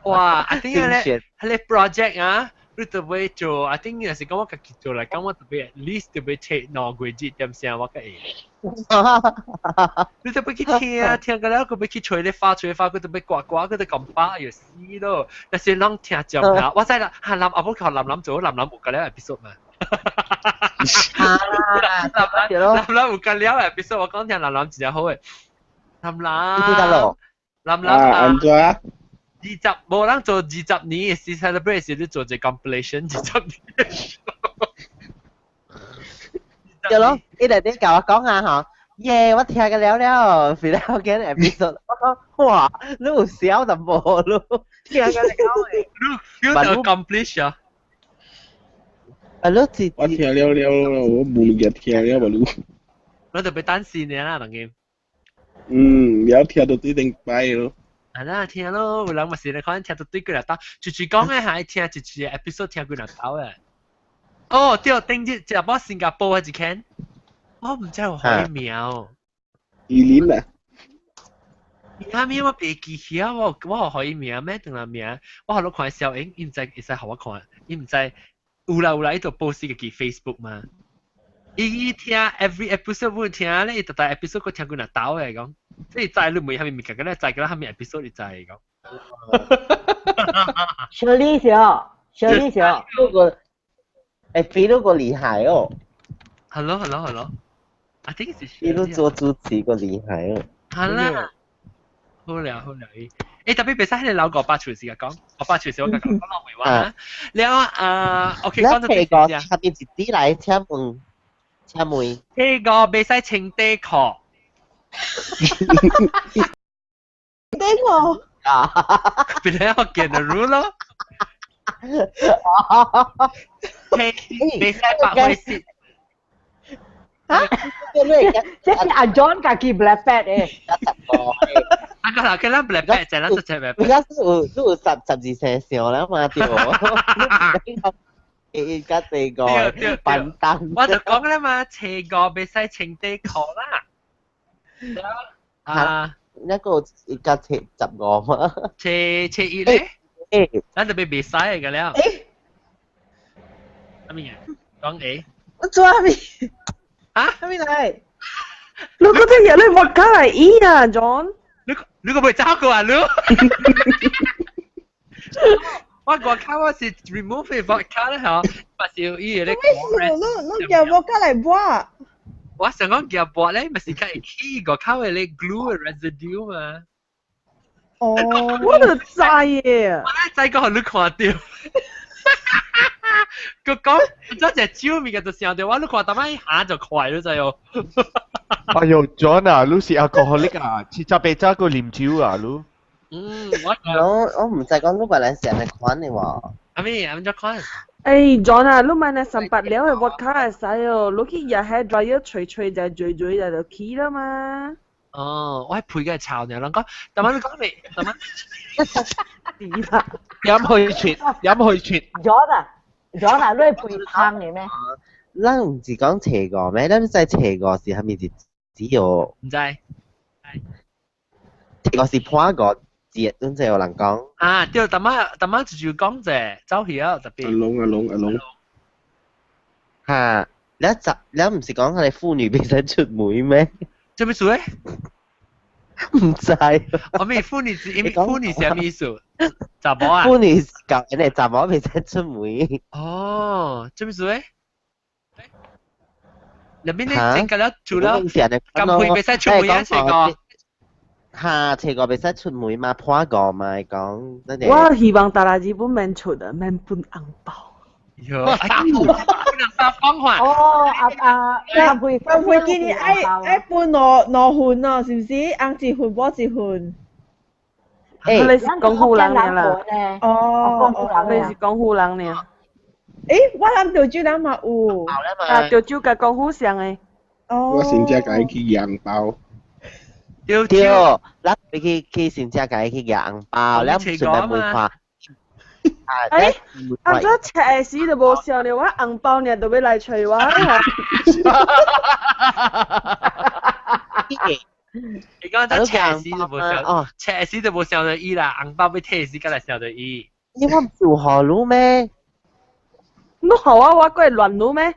哇！I think 咧，彼个 project 啊，你特別做，I think 若是講我家己做來講，我特別 at least 特別切2個月點聲我較會。你特別去聽，聽個了，閣欲去揣咧發揣發，閣特別呱呱，閣特講巴又死咯。但是攏聽講下，我知啦，哈林阿母靠林林做，林林有個了 episode 嘛。林林林有個了 episode，我講聽林林真正好嘅。林林，林林啊，按怎啊？ 20無人做20年，是 celebrate 時你做一個 compilation 20年。對咯，伊內底共我講啊吼，耶，我聽個了了，肥了見 episode，我講哇，你有笑淡薄，你聽個了誒。你 feel accomplish 啊？啊，你是我聽了了，我無物件聽了嘛你。我特別等線呢啦，當今。嗯，了聽到這頂擺咯。係啦，聽咯，有人嘛是咧，可能聽到對幾若兜，隨隨講嘅係聽一一個 episode 聽幾若兜嘅。哦，對，頂日食波新加坡嗰一間，我唔知有何名。伊林啊。名名我袂記起啊，我有何伊名咩？當然名，我予你看小影，伊毋知會使予我看，伊毋知有啦有啦，伊就 post 家己 Facebook 嘛。伊聽 every episode 會聽咧，伊逐逐 episode 閣聽幾若兜嘅講，即係知你問啥物物件，敢若知敢若啥物 episode 你知講。小李小，小李小，嗰個誒，比嗰個厲害哦。 Hello，hello，hello。I think 是。伊都做主持個厲害哦。係啦。好了好了，伊特別袂使迄個老五百厝時講，五百厝時我講講落未完了啊，OK，講到這個下邊一啲來，請問請問，呢個袂使穿底褲。底褲啊，別人我見到 rule 咯。袂使白灰色。嚇？這是阿 John 家己 black fat 誒。啊個頭，佢咱 black fat 就咱做隻 black 而家有有十十二生肖啦嘛，對無？一加四個笨蛋。我就講啦嘛，斜個袂使穿底褲啦。啊，那個一加七十五嘛？斜斜一咧？咱就袂袂使個了。阿咩啊？講 A。我做阿咩？啊？阿咩來？你嗰啲嘢你莫加嚟醫啊，John。你個袂走過啊，你？我外口我是 remove 嘅 vodka 咧嗬，不是有伊個咧。咩事？你你夾 vodka 來抹？我想講夾抹咧，咪是較會起外口嘅咧 glue 嘅 residue 嘛。哦，我就知耶。我咧知講，予你看著。佢講，這隻酒物件就想著我，你看逐擺下就快，你知哦。哎呦，John 啊，你是 alcoholic 啊，七早八早閣啉酒啊，你。嗯，我唔知講你本來是按呢款的喎。阿咩？按怎款？欸，John 啊，你買那三百了的 vodka 會使哦，你去拿 hair dryer 吹吹就吹吹就就起啦嘛。哦，我係配嘅臭呢，人講，但係你講你，但係。是啦。飲去切，飲去切。 John 啊，John 啊，你係配湯嘅咩？咱毋是講斜個咩？咱知斜個是蝦米日子哦？毋知。斜個是破個節，總之有人講。啊，對，逐擺逐擺就講者，走去啊，特別。阿龍阿龍阿龍。嚇！你十你毋是講佢哋婦女袂使出門咩？做咩事咧？毋知。我咩婦女是？婦女是啥物意思？查某啊？婦女舊人哋查某袂使出門。哦，做咩事咧？入面咧整個了做了，咁會袂使出門啊？這個。嚇，這個袂使出門嘛，破個嘛，講。我希望大家日本免出啊，免分紅包。喲，不能發講話。哦，阿阿阿佩，阿佩今年愛愛分兩兩份哦，是毋是？紅一份，無一份。欸，你是講湖人爾啦。哦，你是講湖人爾。欸，我諗潮州人嘛有。啊，潮州佮江湖上的。哦。我先才共伊去贏紅包。對對，咱去去新加共伊去夾紅包，咱順便問看。欸，按怎切的時就無想著我紅包爾就欲來揣我。你講這切時就無想，切時就無想著伊啦，紅包欲提時才來想著伊。你我毋是有予你咩？你予我，我閣會亂你咩？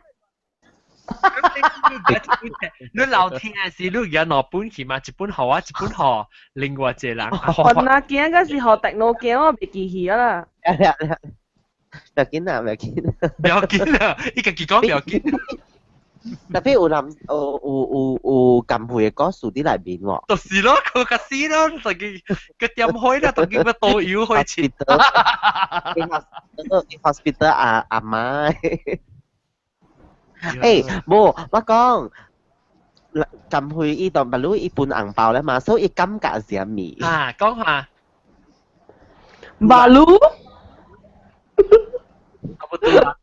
你老聽的時，你舉兩本去嘛？一本予我，一本予另外一個人。雲啊鏡嗰是予電腦鏡，我袂記去啊啦。不要緊啦，不要緊。不要緊啦，伊家己講不要緊。特別有人有有有有減肥的故事佇內面喎。就是咯，佢較死咯，自己個點開啦，自己個導遊開始。 hospital 阿阿媽。欸，無，我講減肥伊當不如伊分紅包咧嘛，所以伊感覺是啥物？啊，講下。馬路。啊，不對啦。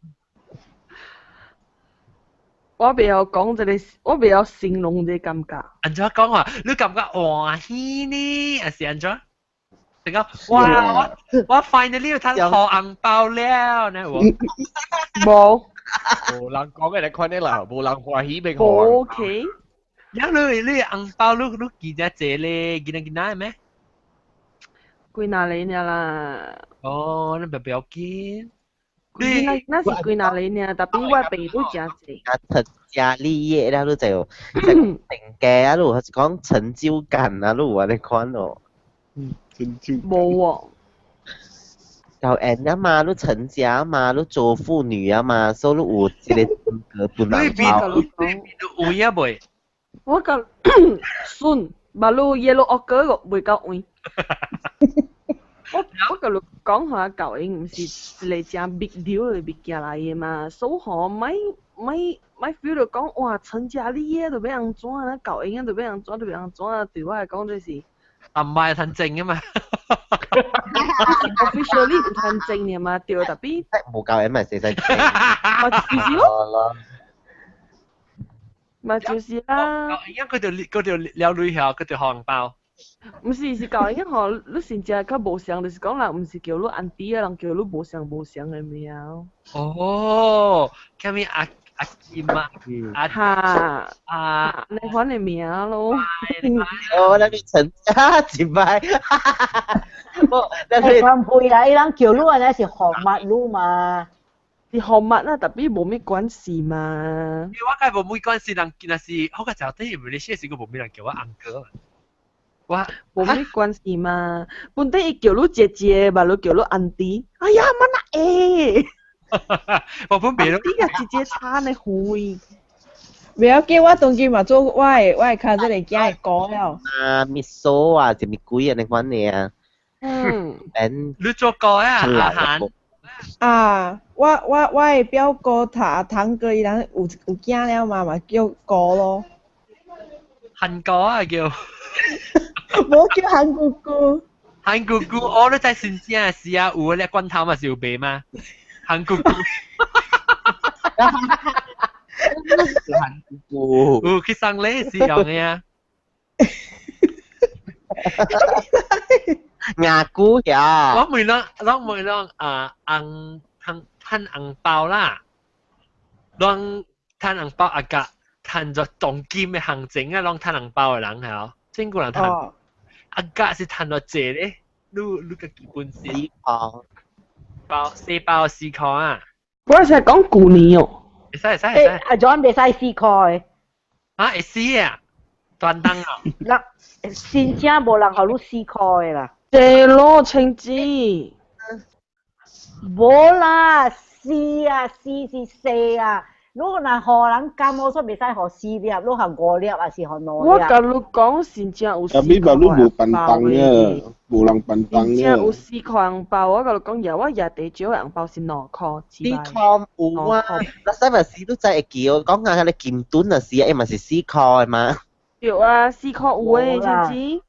我袂曉講這個，我袂曉形容這個感覺。按怎講話？你感覺歡喜呢，還是按怎？你講哇，我我 finally 有通予紅包了，呢無？無。無人講嘅你看你啦，無人歡喜欲予。 OK。呀，你你紅包你你記得濟咧，囡仔囡仔咩？幾若個爾啦。哦，你不要緊。你那是幾若個爾，特別我朋友誠濟。啊，成家立業了，你就成家啊，你有是講成就感啊，你有按呢款咯。成就。無喎。夠緣啊嘛，你成家嘛，你做婦女啊嘛，所以你有這個資格分紅包。有影袂？我講順，馬路 yellow ochre 個袂夠位。我共你講下舊應毋是一個誠 big deal 的物件來的嘛，所以吼，莫莫莫 feel 到講哇，陳家麗嘅都欲按怎啊，舊應都欲按怎，都欲按怎啊，對我來講就是。啊，唔係趁正啊嘛。 Officially 唔趁正嘅嘛，對，tapi 無夠人咪死死。嘛就是咯，嘛就是啦。因為佢條了鐳下，佢條紅包。毋是，是舊應吼，你真正較無相，就是講人毋是叫你 auntie 啊，人叫你無相無相的名。哦，叫咩阿阿金啊？阿哈啊，你款的名咯。哦，那你陳家一擺，無，那你分配啦，伊人叫你安尼是號碼你嘛？是號碼啦，tapi 無咩關係嘛。我梗無咩關係，人若是好個就啲，唔你寫時個無咩人叫我 uncle。我無咩關係嘛，本底伊叫你姐姐，嘛你叫你 auntie。哎呀，乜啦欸？我本袂 auntie 甲姐姐差呢遠。不要緊，我當今嘛做我的 cousin 的囝的哥了。啊，咪數啊，是咪鬼啊？你款的啊？嗯。你做哥啊？阿韓。啊，我的表哥讀堂哥伊人有囝了嘛，嘛叫哥咯。韓哥啊叫。無叫韓姑姑。韓姑姑，我都在新正時啊，有嗰啲罐頭嘛是有賣嗎？韓姑姑。韓姑姑。有去送禮是用的啊。牙菇呀！我每啷啊，紅趁紅包啦，攏趁紅包阿甲趁咗當金的行情啊，攏趁紅包的人係哦，中國人趁。阿甲是趁咗濟咧，你家己本身。哦。包四包4箍啊！我是講舊年哦。會使會使會使。阿 John 袂使4箍的。啊，會死啊！專登啊！人真正無人予你4箍的啦。濟咯，清子。無啦，四啊，四是四啊。你若予人感冒，所袂使予4粒，你予5粒，還是予2粒？我共你講，真正有四特別箍你無便當嘅，無人便當真正有嘅。4箍紅包，我共你講，呀，我夜地少的紅包是2箍，4箍有啊，那使咪是都真會記，我講下你金盾啊是啊，伊嘛是4箍的嘛。對啊，4箍有的，清子。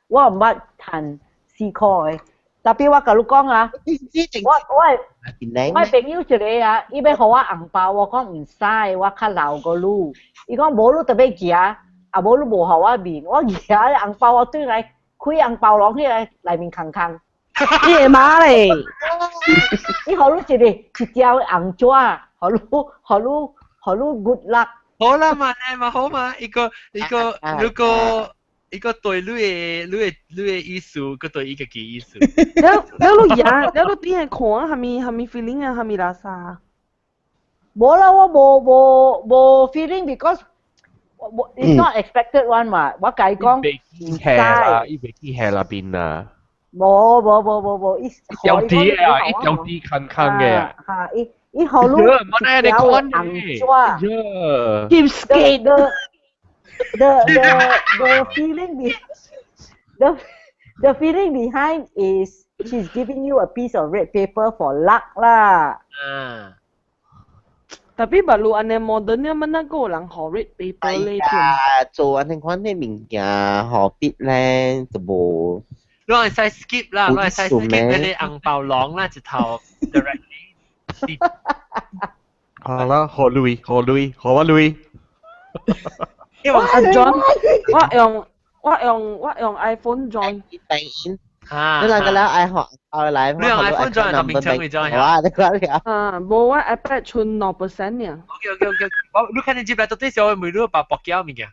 我毋捌趁4箍的，tapi 我共你講啊，我朋友一個啊，伊欲予我紅包，我講毋使，我較老過你。伊講無你特別行，啊無你無予我面，我舉紅包我轉來開紅包籠彼个內面空空。你會媽咧？伊予你一個一條紅紙，予你 good luck。好啦嘛，你嘛好嘛，一個一個如果一個對你的意思，個對伊家己意思。了了你贏，了你點會看？蝦米蝦米 feeling 啊？蝦米垃圾？無啦，我無 feeling because it's not expected one 嘛。我共伊講唔使啦，伊袂記下那邊啊。無無無無無，伊條啲啊，一條啲坑坑嘅。嚇，伊伊予你一條紅紙。 Cheapskate. The feeling behind is she's giving you a piece of red paper for luck 啦。啊。 Tapi baru 按呢 modern 的嘛，那個人予 red paper 咧。啊，做按呢款的物件何必咧？就無。你會使 skip 啦，你會使 skip 嗰啲紅包囊啦，一頭 directly。好啦，何鐳何鐳何我鐳。阿 John，我用 iPhone join。你兩個咧愛學愛來，你用 iPhone join 就明唱會 join 哇！你講了。啊，無我 iPad 剩2% 爾。 OK，我你看你接來到底時候，每日把博繳物件。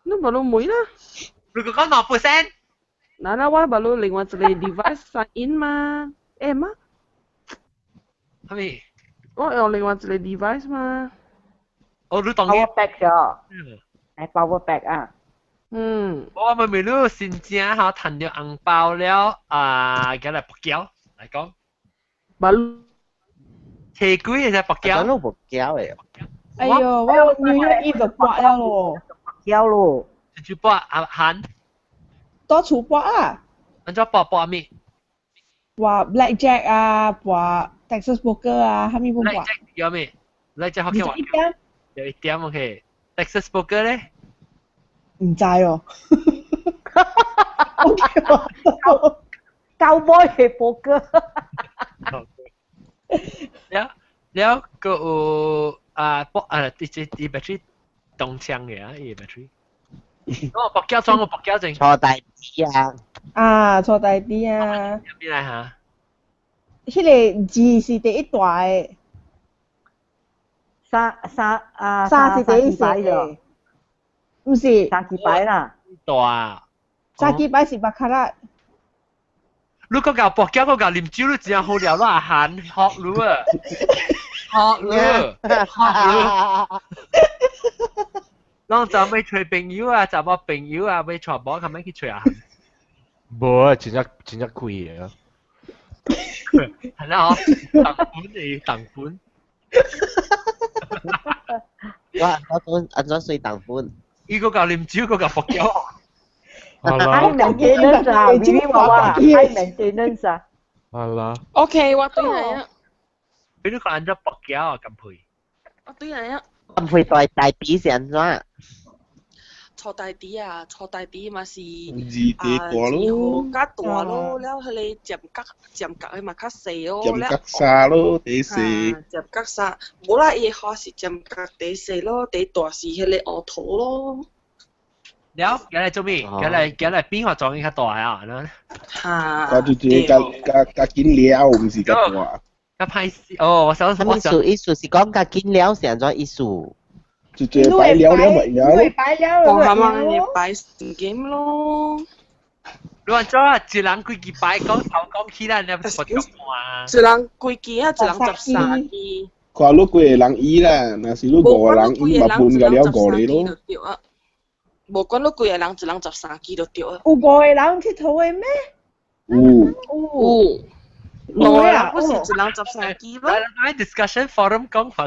你無你問啦。如果講2%，嗱啦，我無你另外一個 device sign in 嘛，會嗎？係咪？我用另外一個 device 嘛。哦，你當 power pack 咗。誒，power pack 啊。嗯。我咪咪你先正嚇，趁著紅包了啊，佢來博繳來講。無。提幾個才博繳？都博繳的。哎喲，我 New Year Eve 就掛了咯。繳咯。就搏阿韓。多厝搏啊！按怎搏搏咩？搏 blackjack 啊，搏 Texas poker 啊，啥物本搏？有咩？Blackjack 福建話點？有一點 OK。Texas poker 咧？唔知哦。 Cowboy 嘅 poker。了了個有啊搏啊，啲啲啲 battery 動槍嘅啊，伊 battery。我搏膠裝個搏膠證。錯大啲啊！啊，錯大啲啊！邊來嚇？彼個字是第一大的。三三啊！三是第一細的。毋是。三支牌啦。大。三支牌是巴卡拉。你講舊搏膠，講舊啉酒，你真好聊，你阿韓學你啊，學你，學你。攏就欲揣朋友啊，就無朋友啊，欲帶無，咁樣去揣啊。無啊，真正真正貴啊。係啦，嗬，當本嚟，當本。我我按怎算當本？伊個舊啉酒，個舊搏膠。 High maintenance 啊，咪咪話話 high maintenance 啊。係啦。 OK，我對嚟啊。俾你個按怎搏膠啊，咁配。我對嚟啊。咁配大大筆是按怎？錯大啲啊，錯大啲嘛是字地大咯，較大咯，了彼個尖角尖角的嘛較細咯，尖角沙咯，第細。尖角沙，無啦，伊的花是尖角第細咯，第大是彼個烏頭咯。了，今日做咩？今日今日變化裝較大啊？嚇！較就這較較較緊了，毋是較大。較歹勢哦！我想我想意思是講較緊了是按怎意思？就這擺了了咪了咯。擺了了咪了。擺 game 咯。你話做啊？一人幾支牌講頭講起啦，你不是講啊？一人幾支啊？一人13支。看你幾個人醫啦，若是你五個人醫，嘛分個了五個咯。對啊。無管你幾個人，一人13支就對啊。有五個人𨑨迌的咩？有。有。有啊，不是一人13支咯。來來，discussion forum 講法。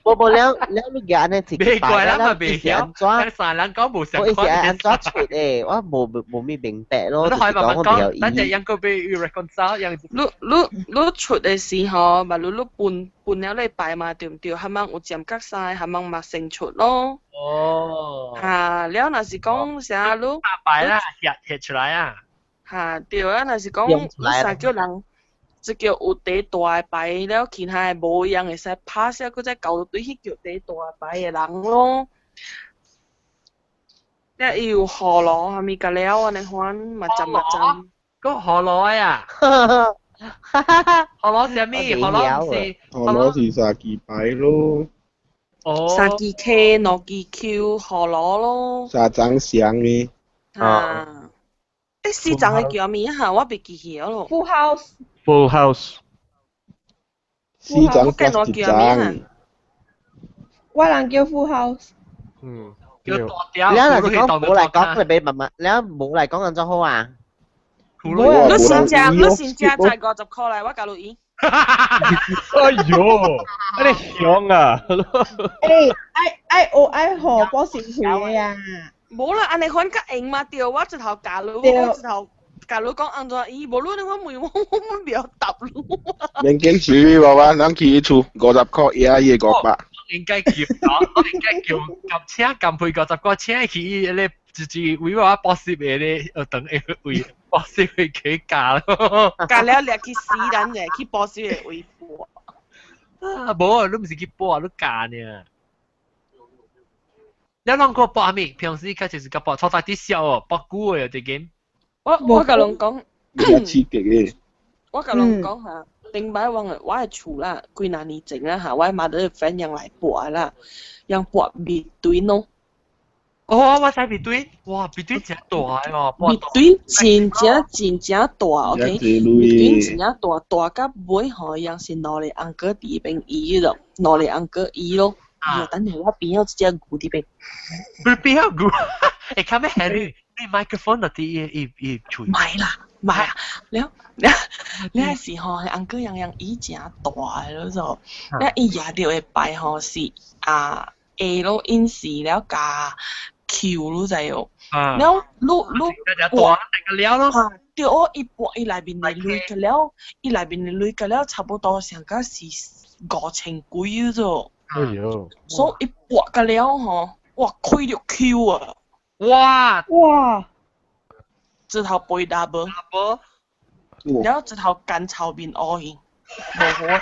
無無了了，你夾按呢一個牌啦，了，伊是按怎？三人講無相我伊是按怎出的？我無無咩明白咯，就是講我袂曉等陣應該俾 reconcile，樣。你你你出的時候，嘛你你分分了禮拜嘛，對毋對？還茫有尖角三，還茫嘛先出咯。哦。嚇，了若是講啥你？擺啦，貼貼出來啊！嚇，對啊，若是講你三叫人。這叫有第大的牌了，其他的無用會使拍死，閣再交對去叫第大牌的人咯。了伊有河螺，啥物甲了按呢款嘛浸嘛浸。個河螺啊！河螺啥物？河螺是河螺是三支牌咯。哦。三支 K、兩支 Q，河螺咯。三張相的。啊。欸，四張的叫咩啊？我袂記起咯。 Full house。 Full house。四張加一張。我人叫 full house。嗯。叫你若是講無來講，你別慢慢，你無來講按怎好啊？你先食，你先食才50箍來，我共你贏。哎喲，你凶啊！欸，愛愛學愛學波士會啊！無啦，按呢款較用嘛對，我一頭教你，我一頭教你講按怎伊，無你我問我，我袂曉答你。免堅持，爸爸，咱去伊厝50箍，贏伊500。應該叫，我應該叫，夾請夾配50箍請去伊咧，就是為我博士的咧，學堂的位博士會去教咯。教了掠去死人咧，去博士的位搏。啊，無啊，你毋是去搏，你教呢。你啷個搏啥物？平時較就是甲搏，錯大啲笑哦，搏久的隻 game。我共人講，較刺激的。我共人講嚇，頂擺我我的厝啦，幾若年前啦嚇，我媽的 friend 用來搏啦，用搏米堆咯。哦，我知米堆，哇，米堆真大哦！米堆真正真正大，OK，米堆真正大，大到尾吼，用是兩個翁哥佇邊醫咯，兩個翁哥醫咯。啊！等下我邊有一隻牛佇邊。不是邊有牛？欸，較咩 Harry？你麥克風就佇伊伊伊喙。買啦，買啊！了了，了時吼，翁哥樣樣伊誠大個咯，就了伊舉著的牌吼是啊， A 咯，因是了加 Q 你知哦。了，你你大個了咯。對哦，伊撥伊內面的鐳個了，伊內面的鐳個了，差不多上個是5000幾咗。哎喲！所以伊撥個了吼，哇，開著 Q 啊！哇哇！這頭背 double，了這頭乾炒麵烏去，無好啊！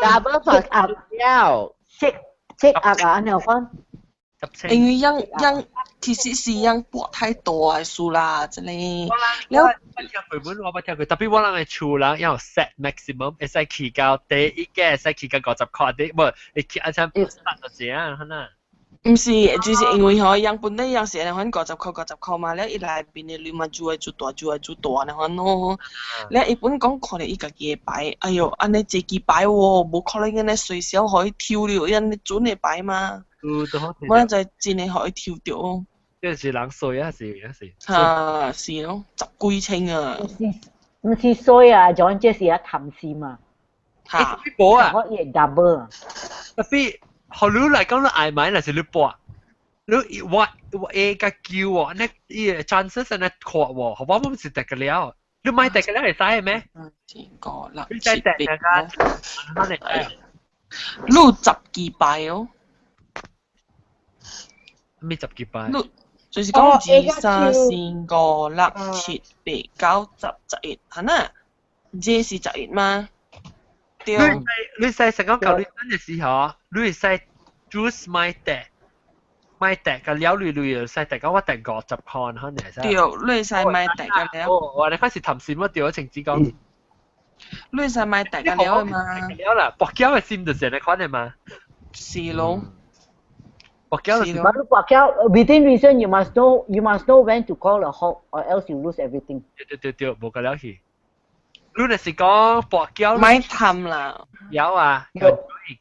double 發了，即即壓啊，你有講？因為樣樣其實是樣撥太多的數啦，真係。了，我聽過本，我捌聽過，特別我人的厝人要 set maximum，會使起到第一個會使起到50塊，第無會起按怎 start 就這樣，可能。毋是，就是因為吼，人本來人是按呢款50塊50塊嘛，了伊內面的鐳嘛煮來煮大，煮來煮大按呢款咯。了伊本講看著伊家己的牌，哎喲，按呢這支牌喎，無可能按呢隨小予伊抽著，伊按呢準的牌嘛。我就真的予伊抽著。這是人衰啊，是啊是。啊，是咯，十幾千啊。毋是衰啊，John 這是啊貪心啊。嚇！無啊。我會 double。特別。予你來講，你愛買，若是你搏，你我我 A 佮 Q 喎，那伊個 chances 按呢闊喎，予我毋是得個了，你買得個了會使的咩？ 5、6、你使 7、得 8、那個，你有十幾牌哦。咩十幾牌？你就是講2、3、4、5、6、7、8、9、10、11，係呐？這是11嗎？對。你使成講舊你等嘅時候，你會使 choose 買地，買地個了你你就使地講我訂50塊可能會使。對，你會使買地個了。哦，我你開始談心我對，情子講。你會使買地個了嘛？了啦，跋筊的心就是按呢款的嘛。是咯。跋筊就是。 But 跋筊 within reason you must know when to call a halt or else you lose everything。對對對對，無個了去。你若是講跋筊，莫貪啦。有啊，enjoy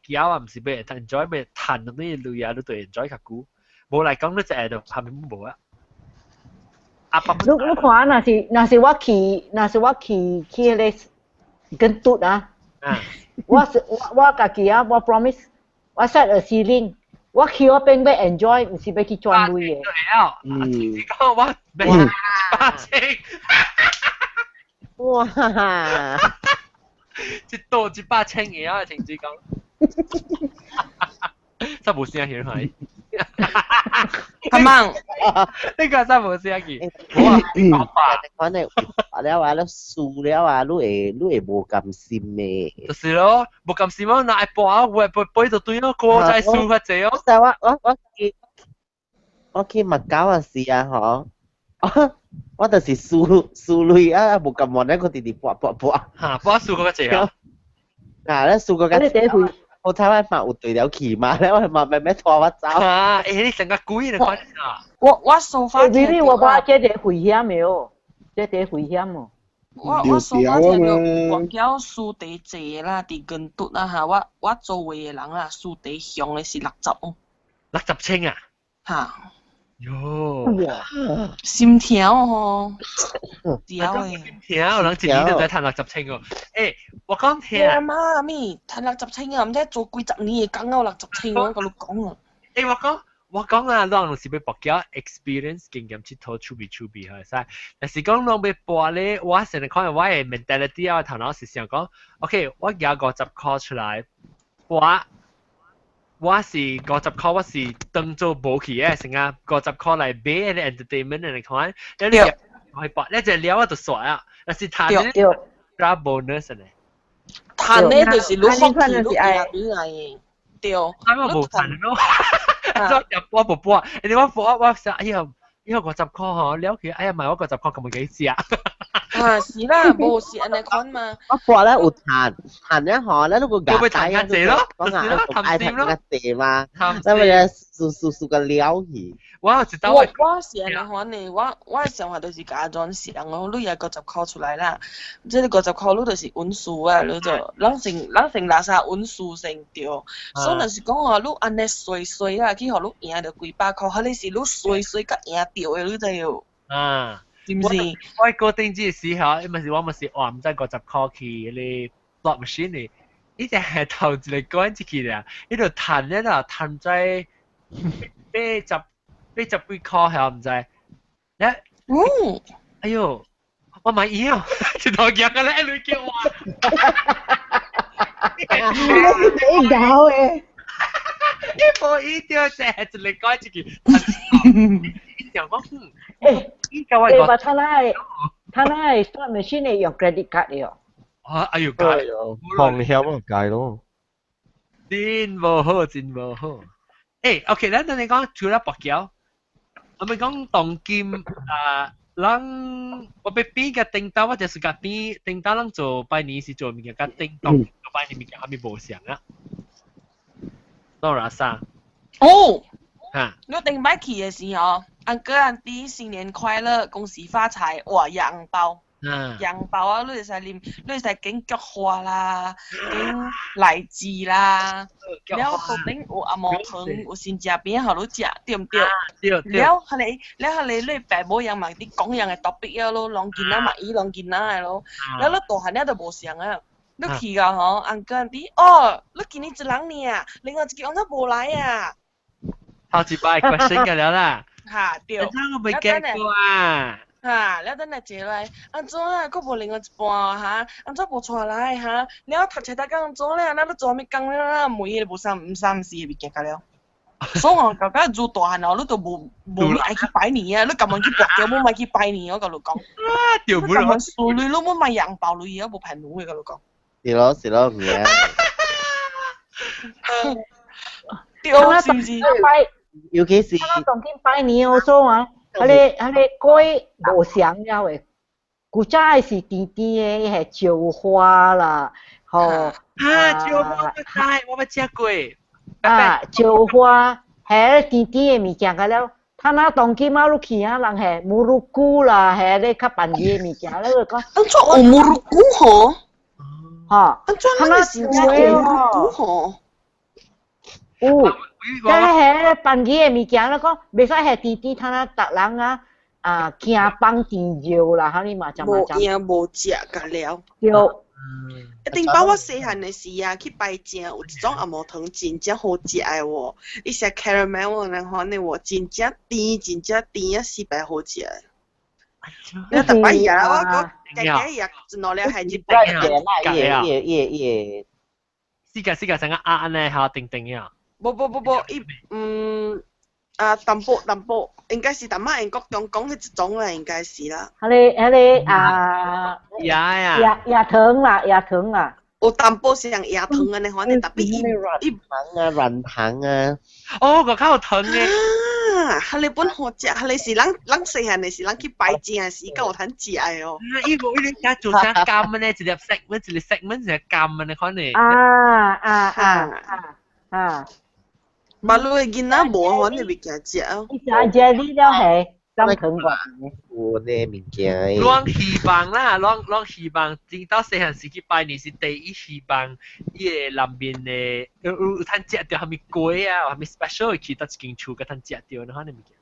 筊啊，毋是欲 enjoy 欲趁嗰啲鐳啊，你就 enjoy 較久。無來講，你就會就下面無啊。阿爸，你你看，若是我去，若是我去去彼個跟嘟啊，我是我我家己啊，我 promise，我 set a ceiling，我去嗰邊欲 enjoy，毋是欲去賺鐳的。嗯。你講我欲100千。哇！一倒100千個啊，停止講。真無聲響係。阿猛，呢個真無聲去。我反正了啊，你輸了啊，你會無甘心的。就是咯，無甘心咯，若愛搏啊，會搏搏就對咯，過再輸較濟哦。我去麥搞啊時啊，嗬。我就是輸輸鐳啊，無甘願咧，我直直搏搏搏。嚇，搏輸過較濟啊！啊，咧輸過較濟。好彩我嘛有對了去嘛，咧我嘛慢慢拖我走。啊，欸，你成個鬼你看啊！我 so far 聽我把這個危險的哦，這個危險哦。我 so far 聽著跋筊輸第濟啦，佇根篤啦嚇，我周圍的人啦，輸第凶的是60哦。 60千啊？嚇！喲！哇！心疼哦，對的。心疼，有人一年就在趁60千哦。欸，我講聽。我媽咪，趁六十千啊！毋知做幾十年的工有六十千，我共你講啊。欸，我講啊，咱就是欲跋筊 experience 經驗𨑨迌趣味趣味係使。但是講攏欲跋咧，我成日看我的 mentality 啊，頭腦是想講，OK，我舉50塊出來，我是五十塊，我是當做無去的，成啊50塊來買個 entertainment 來看，你去跋，你一了我就煞啊，但是趁咧加 bonus 咧。趁咧就是你福氣，你贏你來的，對。啊，我無趁咯，我無跋，因為我跋我想，哎呀，因為五十塊吼，了去，哎呀，買我五十塊咁幾食。啊，是啦，無是按呢款嘛。我跋咧有趁，趁咧吼，咧如果夾仔較濟咯，講啊，愛趁較濟嘛，那麼咧輸輸輸個了去。我有一我我是按呢款的，我的想法就是共阿 John 像哦，你也50塊出來啦，這個五十塊你就是穩輸啊，你就咱先咱先垃圾穩輸先對。所以若是講哦，你按呢衰衰啊，去予你贏著幾百塊，彼個是你衰衰佮贏著的，你知無？啊。是毋是？我過頂這個時候，因為是我嘛是哇，毋知五十塊去彼個 slot machine 呢，伊就係頭一個關一去啦，伊就彈咧啦，彈在80幾塊係唔知，咧，嗯，哎呦，我買煙啊，一頭驚啊咧，你叫我，你是第一搞的。伊無伊掉就係一個關一去，伊想講，欸，伊教我欸，我他那 slot machine 會用 credit card 的哦。啊，哎呦，解，風險啊，解咯。真無好，真無好。欸，OK，咱等你講除了跋筊，我們講當今啊，咱我欲變個叮當，我就是共變叮當，咱做拜年是做物件，佮叮當做拜年物件，啥物無相啊？Nora 啥？哦，哈，你頂擺去的時候，uncle auntie 新年快樂，恭喜發財，哇，紅包。紅包啊，你會使啉，你會使揀菊花啦，揀荔枝啦，了頭頂有紅毛糖，有新食餅予你食，對毋對？對對。了，彼个，了彼个你爸母樣嘛佇講樣的 topic 了咯，攏囡仔嘛伊攏囡仔的咯，了你大漢了就無相啊。你去到吼，uncle auntie，哦，你今年一人爾，另外一個按怎無來啊？頭一擺 question 個了啦。哈，對。我未見過啊。哈，了等下坐來，按怎啊？閣無另外一半哈？按怎無帶來哈？了讀冊讀到按怎了？咱咧做啥物工了啦？問伊無三毋三毋四的物件甲了。所以我感覺愈大漢哦，你都無愛去拜年啊！你甘願去跋筊，無愛去拜年，我共你講。啊，對不？甘願輸鐳，你無買紅包鐳，我無騙你的，共你講。是咯是咯，唔係。對，是毋是？尤其是。他當今拜年我做啊。彼个粿無相了的，古早的是甜甜的，彼個椒花啦，吼啊，椒花我捌食過。啊，椒花，彼甜甜的物件個了，他若當今仔你去啊，人係ムルク啦，彼个較便宜的物件，你會講。按怎有ムルク吼？吼，按怎咱的是有ムルク吼？有。但係彼便宜的物件，你講袂使彼甜甜，他若逐人啊啊驚放甜尿啦，哈你嘛食嘛無閒無食甲了。對。頂擺我細漢的時啊，去拜正有一種紅毛糖真正好食的喎，伊是 caramel 那款的喎，真正甜，真正甜啊，四百好食。你逐擺食我講加加食一兩粒係一百。伊伊伊四個四個成個鴨呢，嚇定定啊！無無無無，伊啊淡薄淡薄，應該是淡仔英國中講彼一種啦，應該是啦。彼个啊，椰呀，椰糖啦，椰糖啦。有淡薄是像椰糖按呢款的，特別伊伊糖啊，軟糖啊。哦，個較有糖的。啊，彼个本好食，彼个是咱細漢的時，咱去拜正時較有通食的哦。伊無伊咧做啥甘的呢？一粒 segment 一粒 segment 是甘的呢款的。啊啊啊啊啊！馬路的囡仔無款的物件食哦。伊食 jelly 了係甘糖掛。有呢物件。攏希望啦，攏希望，直到細漢時去拜年是第一希望，伊個內面的有通食著啥物粿啊，啥物 special 去佗一間厝，佮通食著那款的物件，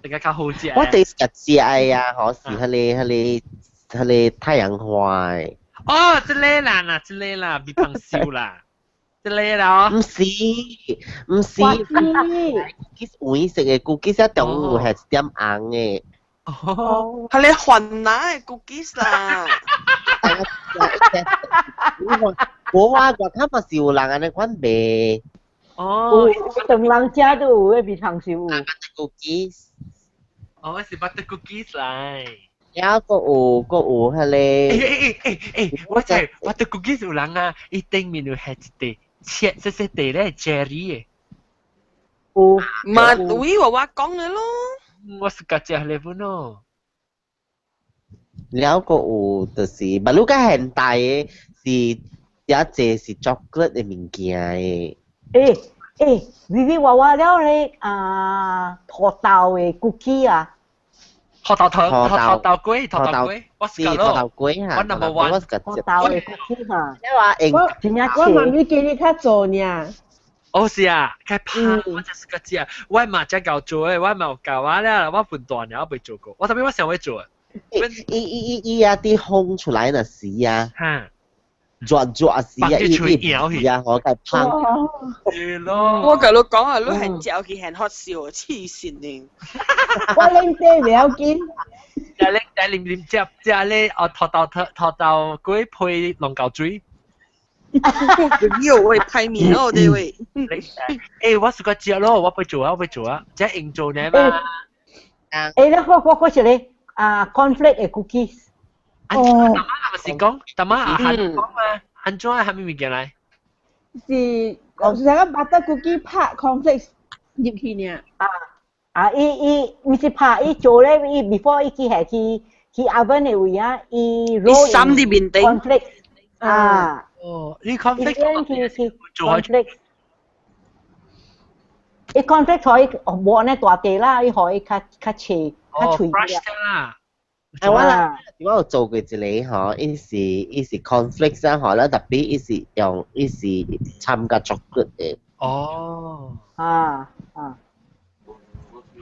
這個較好食。我第一次食的啊，吼是彼個太陽花的。哦，這個啦，嗱，這個啦，蜜香燒啦。這個啦，毋是毋是，黃色的 cookies 啊，中有係一點紅的。哦，彼個雲南的 cookies 啦。無啊，外口嘛是有人按呢款賣。哦，唐人街都有，彼蜜糖燒有。 cookies。哦，是 butter cookies 來。了，閣有彼個。欸，我知 butter cookies 有人啊，伊頂面有下一塊。切細細塊咧，cherry 的。有。嘛，有我講的咯。我是較食咧本咯。了閣有就是，馬路較現代的是也濟是 chocolate 的物件的。欸，微微娃娃了咧啊，土豆的 cookie 啊。土豆糖，土豆粿，土豆粿，我是土豆粿哈，我 number one，我是土豆的 cookie 哈。我媽咪今日較做呢。哦是啊，較拍我就是個食，我嘛才𠢕做的，我嘛有教我了，我笨大爾，我未做過，我特別我想欲做的。伊伊伊伊啊啲空出來那時啊，熱熱時啊，伊伊啊，我梗係胖。我甲你講啊，你係嚼去很好笑，黐線嘅。我拎啲唔要緊。食咧食啉啉食食咧，哦，頭頭頭頭頭鬼配龍溝水。喲喂，派面咯，對喂。欸，我是個食咯，我不做啊，我不做啊，這用做呢嘛。欸，你我是咧啊，cornflake 的 cookies。哦。大媽咪是講，大媽啊，韓講嘛，安怎係咩物件來？是，是啥個 butter cookie 拍 cornflakes 入去呢？啊啊！伊伊毋是拍，伊做咧，伊 before 伊去下去去 oven 的位啊，伊 roll cornflakes 啊。哦，你 cornflakes 去去 cornflakes。伊 cornflakes 可以無按呢大塊啦，伊可以較較脆較脆啲啦。啊，我啦，我有做過一個吼，伊是伊是 cornflakes 啊，吼，啦特別伊是用伊是摻佮 chocolate 的。哦。啊啊。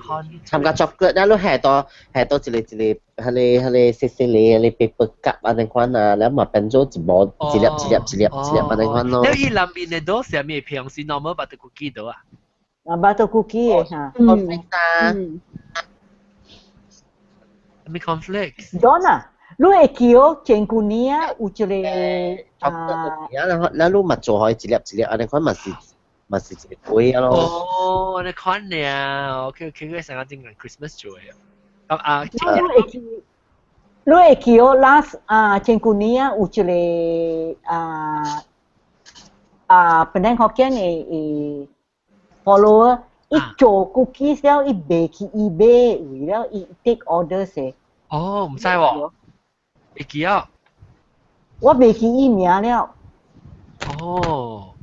摻佮 chocolate，啦，你下到下到一個一個，彼個彼個細細個，彼個 paper cup 按呢款啊，了嘛變做一毛一粒一粒一粒一粒按呢款咯。了伊內面的都是啥物平時 normal butter cookie 多啊？啊，butter cookie 的嚇。 cornflakes 啊。咩 cornflakes？ Don 啊，你會記哦，前幾年啊，有一個啊，然後然後你嘛做開一粒一粒，按呢款嘛是嘛是一個粿啊咯。哦，你看呢，OK OK，佢成個正 Christmas 做嘅。啊啊！你會記，你會記哦，last 啊，前幾年啊，有一個啊啊，本來福建的的 follower，伊做 cookies 了，伊賣去 eBay 為了伊 take order 勢。哦，毋知喎，會記啊？我袂記伊名了。哦，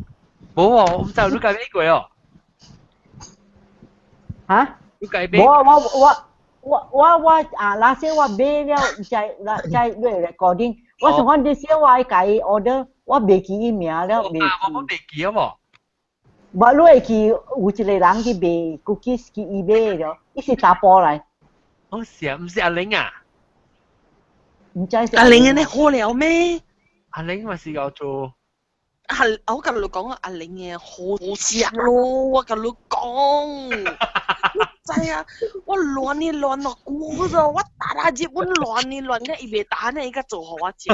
無喎，我毋知你改買過哦。嚇？你改買？無，我我我我我啊，那時我買了，在在 recording，我想講這時我愛共伊 order，我袂記伊名了，袂記。我袂記啊無。我你會記有一個人去賣 cookies 去 eBay 了，伊是查埔來。哦，是啊，毋是阿玲啊？毋知阿玲按呢好了咩？阿玲嘛是叫做。阿我共你講阿玲嘅好食咯，我共你講，你知啊？我亂呢亂落久咗，我打打接我亂呢亂嘅，伊袂打呢，伊個做予我食。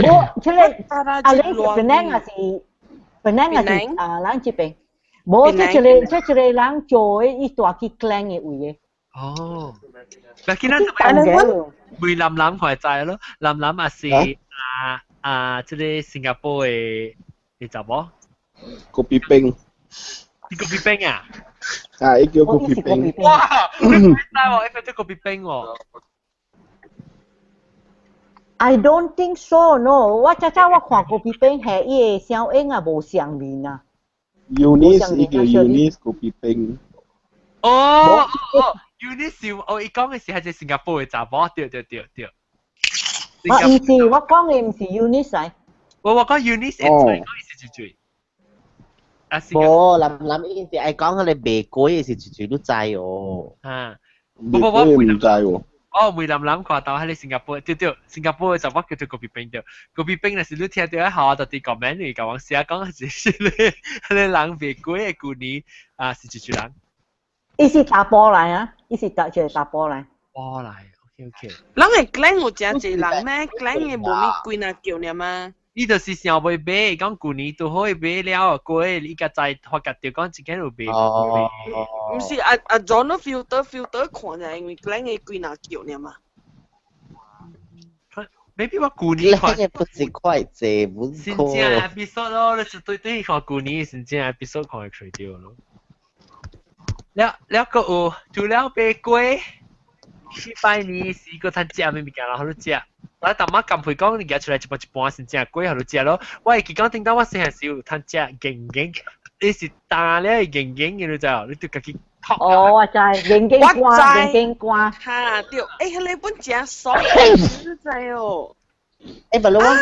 我這個阿玲是本來也是本來也是啊，咱這邊，無這一個這一個人做的，伊蹛去 Klang 的位的。哦，嗱，見咱梅林林看知咯，林林也是啊啊，這個新加坡的的查某。 kopi 冰。你 kopi 冰啊？啊，伊叫 kopi 冰。哇！你知喎，伊叫 kopi 冰喎。 I don't think so, no。我早早我看 kopi 冰係伊的小英啊，無相面啊。 Eunice 伊叫 Eunice kopi 冰。哦哦，Eunice 哦，伊講的是係隻新加坡的查某，對對對對。我毋是，我講的毋是 Eunice 來。我我講 Eunice 會講伊是一嘴。啊，無，林林已經是愛講佢哋賣粿的是一嘴都知哦。啊，賣粿毋知喎。哦，梅林林看到喺你新加坡，對對，新加坡的查某叫做 kopi 冰對，kopi 冰若是你聽著下，就佇 comment 裡共我寫講是是你彼個人賣粿的舊年啊，是一嘴人。伊是查埔來啊，伊是查一個查埔來。埔來，OK OK。人會 Klang 有誠濟人咩？Klang 的無咪幾若叫爾嗎？伊就是想欲買，講舊年拄好伊買了，過伊才知發覺著講這間有賣。哦。毋是阿阿 John filter filter 看者，因為 Klang 的幾若叫爾嘛。 maybe 我舊年看。嘅不是快濟，不是真正 episode 咯，你是對對看舊年真正 episode 看會揣著咯。了了閣有除了買粿，去拜年時閣通食啥物物件啦，予你食。我逐擺甘佩講，你舉出來一半一半先食粿，予你食咯。我會記講頂當我細漢時有通食硬硬，你是焦了硬硬的，你知無？你就家己戳。哦，我知，硬硬乾，硬硬乾。哈對，欸，彼個本誠爽，你知哦。欸，不如我啊，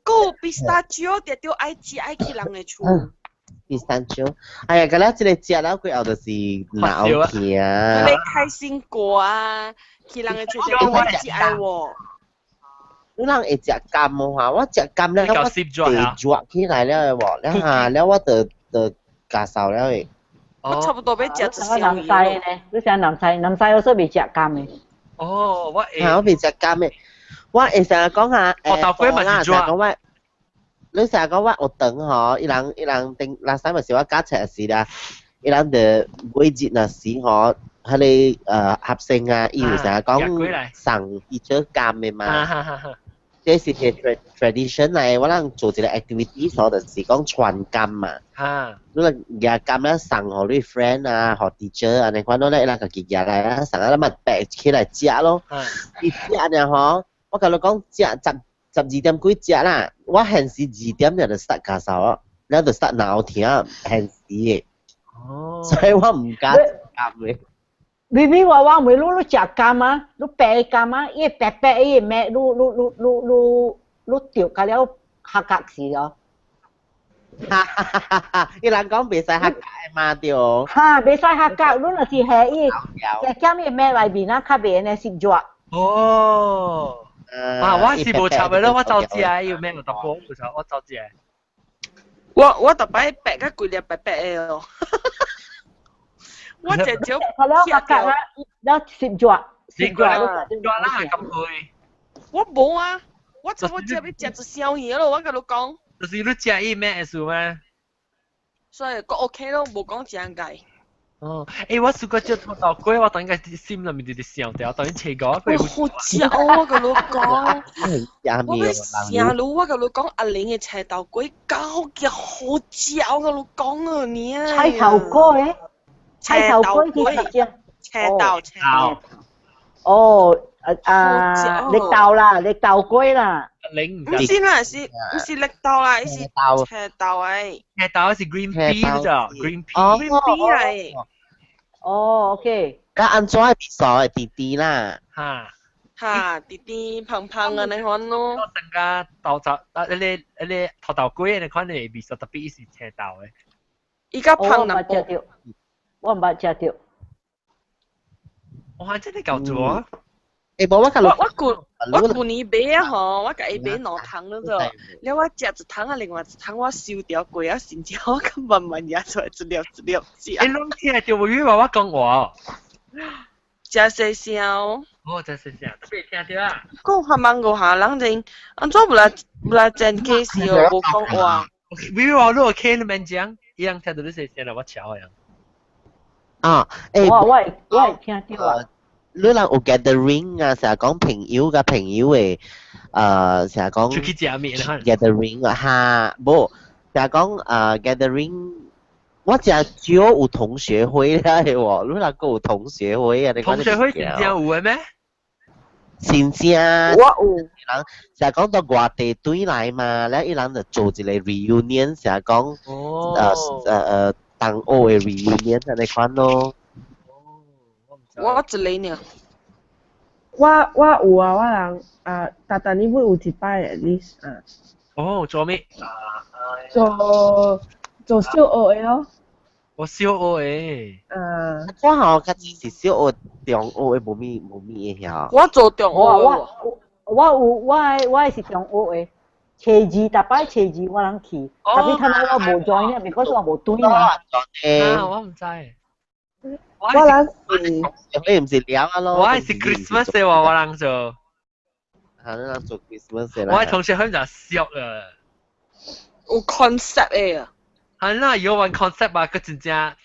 閣有 pistachio 定著愛食愛去人的厝。pistachio。哎呀，嗰了這個食了過後就是腦疼。你開心果啊，其人會吹這個食愛喎。你人會食甘的話，我食甘了，我地熱起來了的喎，了下了我就咳嗽了的。我差不多欲食一我南西呢？你想南西？南西我說未食甘的。哦，我會。我未食甘的，我會成日講下，豆粿嘛是成日講我，你成日講我學堂吼，伊人伊人頂，那啥物是我教冊時啦，伊人就每日若時吼，彼個學生啊，伊有成日講送 teacher 甘的嘛。這是個 tradition 來，我人做一個 activity 所就是講傳甘嘛。你若舉柑咧送予你 friend 啊，予 teacher 按呢款咯咧，伊人家己舉來啊，送啊，咱嘛白起來食咯。伊食爾吼，我共你講食十二點幾食啦，我現時二點就 start 咳嗽啊，了就 start 腦疼，現時的。哦。所以我毋敢食甘的。明明話話每滷你食柑啊，你白柑啊，伊白白伊咩，你你你你你你掉個了合格是哦。哈哈哈哈！伊人講袂使合格嘛對。哈，袂使合格，你若是下伊，食減伊咩內面啊，較袂呢是熱。哦。啊，我是無插的咯，我走食有咩有淡薄無插，我走食。我逐擺白甲規粒白白的哦。我食少好了，合格啊，了食熱，食熱熱啦，咁去。我無啊，我差不多食欲食一箱魚咯，我共你講。就是你食伊咩意思咩？所以閣 OK 咯，無講真濟。哦，欸，我試過食土豆粿，我當應該心內面直直想著，當然切個。我好食哦，我共你講。我欲成路，我共你講，阿玲的菜頭粿夠極好食，我共你講啊，你啊。菜頭粿？菜頭粿去食。菜豆菜豆。哦，啊，綠豆啦，綠豆粿啦。毋是啦，是毋是綠豆啦，伊是青豆誒。青豆是 green pea 咋，green pea。 green pea 來。哦，OK。佮按怎會味會甜甜啦？哈。哈，甜甜胖胖的那款咯。我增加豆雜，啊，彼個彼個土豆粿那款的味素特別伊是青豆的。伊較胖淡薄。我毋捌食著。哇！真係夠做啊！欸，無我我我舊我舊年買啊吼，我共伊買兩桶了做，了我食一桶啊，另外一桶我收掉過啊，甚至我較慢慢攑出來一粒一粒食。欸，攏聽著無語話我講話。誠細聲哦。哦，誠細聲，特別聽著啊。講較慢五下，人陣按怎無來無來真假時哦，無講話。語話你有聽你免講，伊人聽著你細聲啦，我悄樣。啊，欸，我我我會聽著啊。你人有 gathering 啊，成日講朋友佮朋友的，成日講出去食麵 gathering 啊，哈，無，成日講gathering，我誠少有同學會啦，係喎，你人閣有同學會啊？同學會真正有的咩？真正，我有。人成日講到外地轉來嘛，了伊人就做一個 reunion，成日講，同學的 reunion 按呢款咯。我一個爾。我我有啊，我人啊，逐逐年會有一擺 at least 啊。哦，做咩？做做小學的咯。我小學的。啊。我吼較濟是小學、中學的，無物無物會曉。我做中學。我我有我的我的是中學的，初二逐擺初二我人去，特別頭我無 join 啊，because 我無轉嘛。啊，我毋知。我人是，你毋是了啊咯？我是 Christmas 的話，我人做。嚇，你人做 Christmas 的啦。我同學會就笑啊。有 concept 的啊。係啦，有玩 concept 啊，佢真正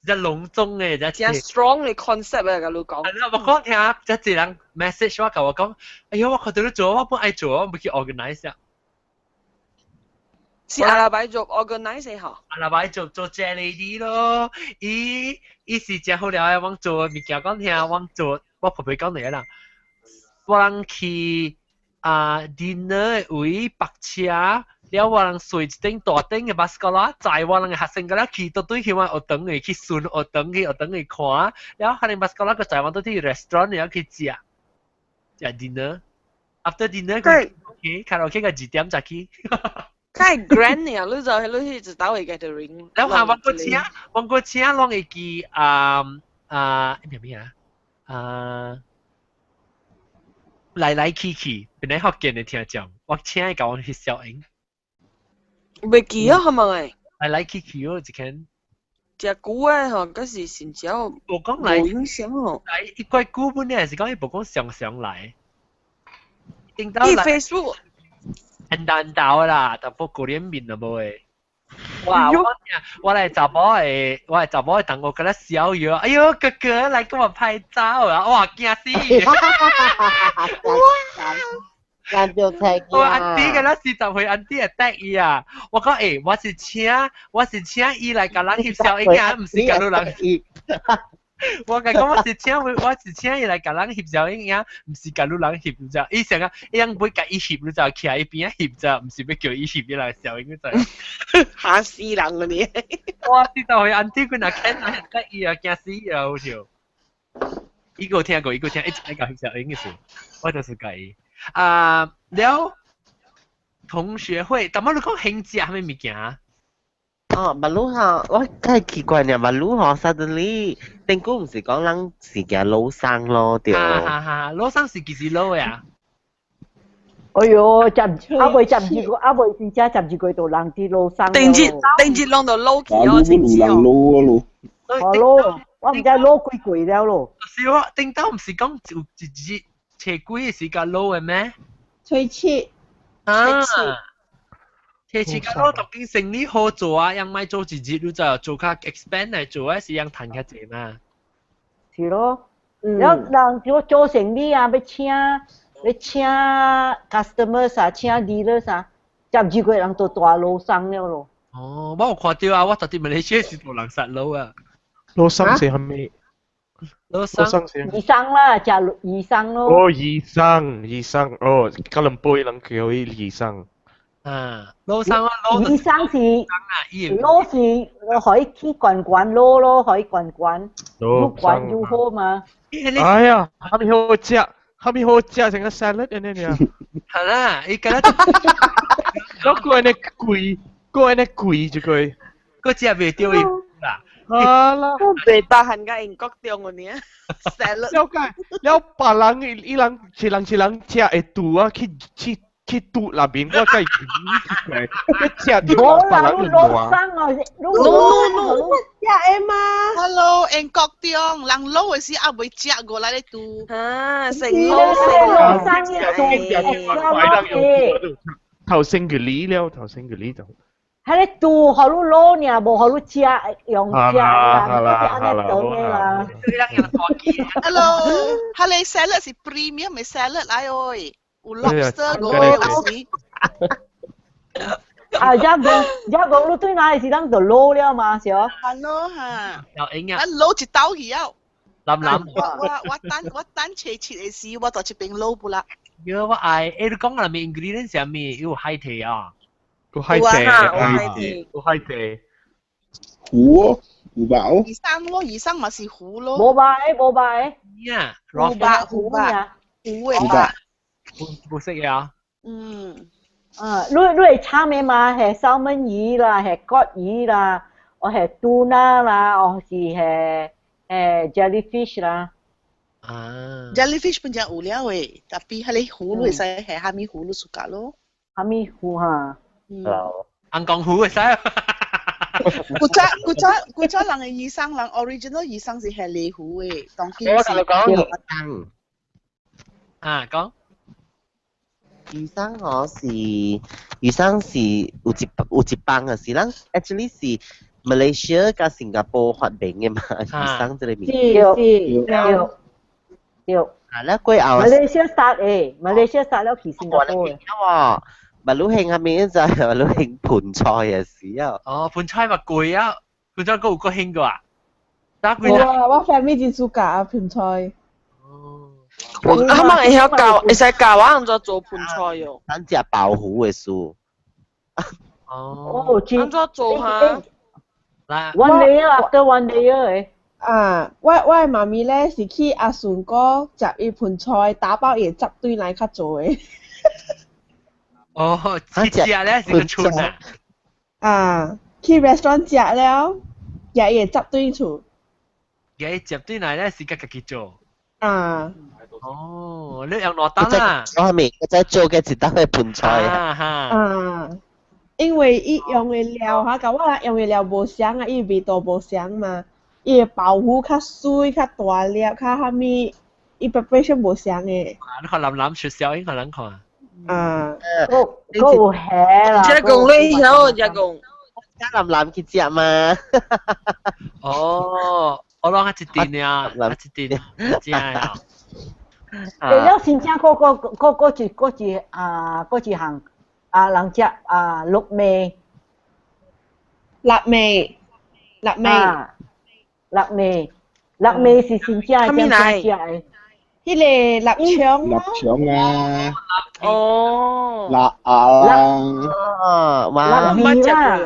真隆重的，真真 strong 的 concept 啊，共你講。係啦，我講聽，這一人 message 我共我講，哎呀，我看到你做，我本愛做，我毋去 organize 啊。是阿拉伯做 organize 吼。阿拉伯做做 lady 咯，伊伊是誠好料的，我做物件講聽，我做我婆婆講你啦，我人去啊 dinner 位泊車，了我人坐一頂大頂的 bus 啦，載我人的學生個啦去到對去我學堂的去巡學堂去學堂去看，了可能 bus 啦個載我到去 restaurant 了去食食 dinner，after dinner 去卡拉 OK 個2點才去。梗係 grand 啊！你就係你去一兜嘅 gathering。你話我個請，我個請攏會記啊啊咩咩啊啊來來去去，本來福建的聽眾，我請伊共我翕小影。袂記啊，係咪？來來去去哦，一間。食久的吼，閣是新椒。無講來無影響哦。來一怪久本來是講伊無講常常來。頂到伊 Facebook 很難到啦，淡薄過臉面都無的。哇！我我來查某的，我來查某的同學佮咱笑藥，哎喲哥哥來跟我拍照啊！哇，驚死！哇！咱就睇我安弟佮咱40歲，安弟會得意啊！我講欸，我是請伊來共人翕相影啊，毋是共你人。我共講我是請伊來共人翕相影，毋是共你人翕，你知？伊想啊，伊人欲共伊翕，你知？徛伊邊仔翕咋，毋是欲叫伊翕伊來相影，你知？嚇死人啊你！哇！40歲安弟佢若看啊，得意啊，驚死啊，好笑。伊個聽過，伊個聽，一直來共翕相影的事，我就是共伊。啊，了同學會，但係你講興食啥物物件？哦，馬路吼，我真係奇怪呢，馬路吼，suddenly 頂久毋是講人是驚老生咯，對。哈哈哈，老生是幾時老的啊？哎喲，十阿未12個，阿未真正12個度人佇老生。頂日頂日攏就老去哦，清楚哦。老咯。哦老，我毋知老幾歲了咯。是我頂到毋是講有一日初幾時間老的咩？初七。啊。初七甲老當今生意好做啊，樣莫做一日你就做較 expand 來做啊，是樣趁較濟嘛。是咯，然後人做做生意啊，欲請 customer 啥，請 dealer 啥，12個人都大路生了咯。哦，我有看到啊，我特佇馬來西亞是無人殺路啊。路生是啥物？路生是醫生啦，食醫生咯。哦，醫生，醫生，哦，吉隆坡人叫伊醫生。啊，老生啊，老醫生是老是可以去管管老咯，可以管管，越管越好嘛。哎呀，蝦米好食，蝦米好食成個 salad 按呢爾。係啦，伊敢若，我個按呢貴，個按呢貴一個，個食袂著伊啦。啊啦！袂大漢甲英國中個爾，salad。了解，了別人伊人一人一人食會拄啊去去。去拄那邊，我真係奇怪，食無啦，你老生哦，你老老食的嘛？Hello，英國中人老的時猶未食過來咧拄。啊，成老老生嘅做頭先佢理了，頭先佢理就。係你煮予你老爾，無予你食用食啦，好啦好啦好啦。 Hello，彼個 salad 是 premium 的 salad 來哦。有 lobster 個有時。啊，這講這講，你對哪裡是咱就老了嘛，是哦？係咯嚇。有影啊！咱老一兜去啊！冧冧。我等初七的時，我就這邊老不啦。喲，我愛，欸，你講個啥物 ingredient 啥物？有海苔啊？有海苔，有海苔。糊哦，有肉。魚生咯，魚生嘛是糊咯。無肉的，無肉的。呀，糊肉糊肉糊的肉。無識啊。嗯。啊，你會參的嘛？係三文魚啦，係葛魚啦，或係 tuna 啦，或是係 jellyfish 啦。啊。 jellyfish 本正有了的，tapi 彼个糊會使係蝦米糊你 suka 咯。蝦米糊哈？嗯。紅江糊會使。古早古早古早人的魚生，人 original 魚生是係瀨糊的，當今我同你講魚生。啊，講。魚生我是魚生是有一幫嘅是咱 actually 是 Malaysia 佮新加坡發明的嘛，魚生這个物是是對對。啊，咱過後。 Malaysia start 的，Malaysia start 了去新加坡的。喎，馬路興啥物就係馬路興盆菜也是啊。哦，盆菜嘛貴啊，盆菜閣有閣興過啊？打幾有啊，我 family 真 suka 盆菜。我他們會曉教，會使教我按怎做盆菜喲。咱食鮑魚的事。哦。按怎做哈？ One layer after one layer 的。啊，我的媽咪咧是去阿順哥食伊盆菜，打包伊會汁對來較做的。哦，去食咧是個村啊！啊，去 restaurant 食了，也會執對厝。嘅接對來咧是家己做。啊。哦，你用攞單啦。我係咪我在做嘅一道嘅盤菜啊？啊，因為伊用的料哈，佮我用的料無相啊，伊味道無相嘛，伊的豆腐較水、較大粒、較啥物，伊 preparation 無相的。啊，你看林林出小英可能看。啊。閣閣有蝦啦。這講你曉，這講。加林林去食嘛？哦，我攏一陣啊，一陣，真啊。對了，新疆嗰個嗰嗰一嗰一啊嗰一項啊人食啊滷味，臘味，臘味，臘味，臘味是新疆正正食的。彼個臘腸臘腸啊！哦，臘鴨啦，臘味啦，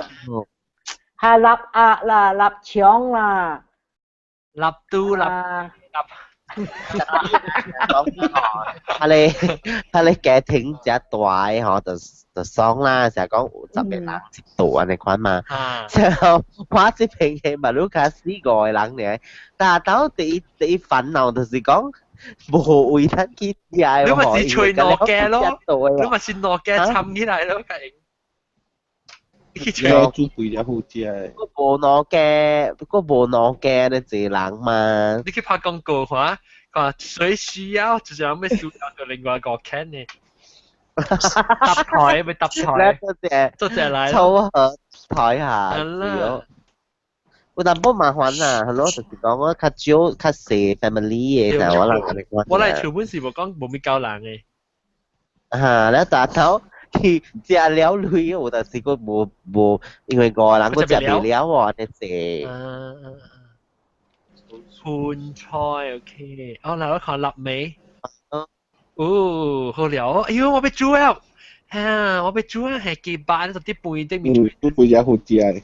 係臘鴨啦，臘腸啦，臘肚臘臘。啊你啊你家庭遮大的吼，就就爽啦，成日講十個人一桌按呢款嘛。然後我這邊的馬路卡四五個人爾，但到第一第一煩惱就是講無位通去食的。你咪是吹糯雞咯，你咪是糯雞摻起來咯，你要煮幾隻好食的？無糯雞，不過無糯雞呢濟人嘛。你去拍廣告看，看誰需要就將咩需要就另外一個 can 呢？搭台咪搭台，多謝多謝來。湊合台下。係啦。有淡薄麻煩啦，係咯，就是講我較少較細 family 嘅時候，我人我來厝本是無講無咪夠人嘅。嚇，你大頭。去食了鐳，有但是個無無，因為五個人閣食袂了喎，按呢濟。盤菜 OK，哦，嗱我看臘味。哦，好料哦！哎喲，我欲煮啊！嚇，我欲煮啊，係幾百，你就啲飯頂面。嗯，煮飯也好食的。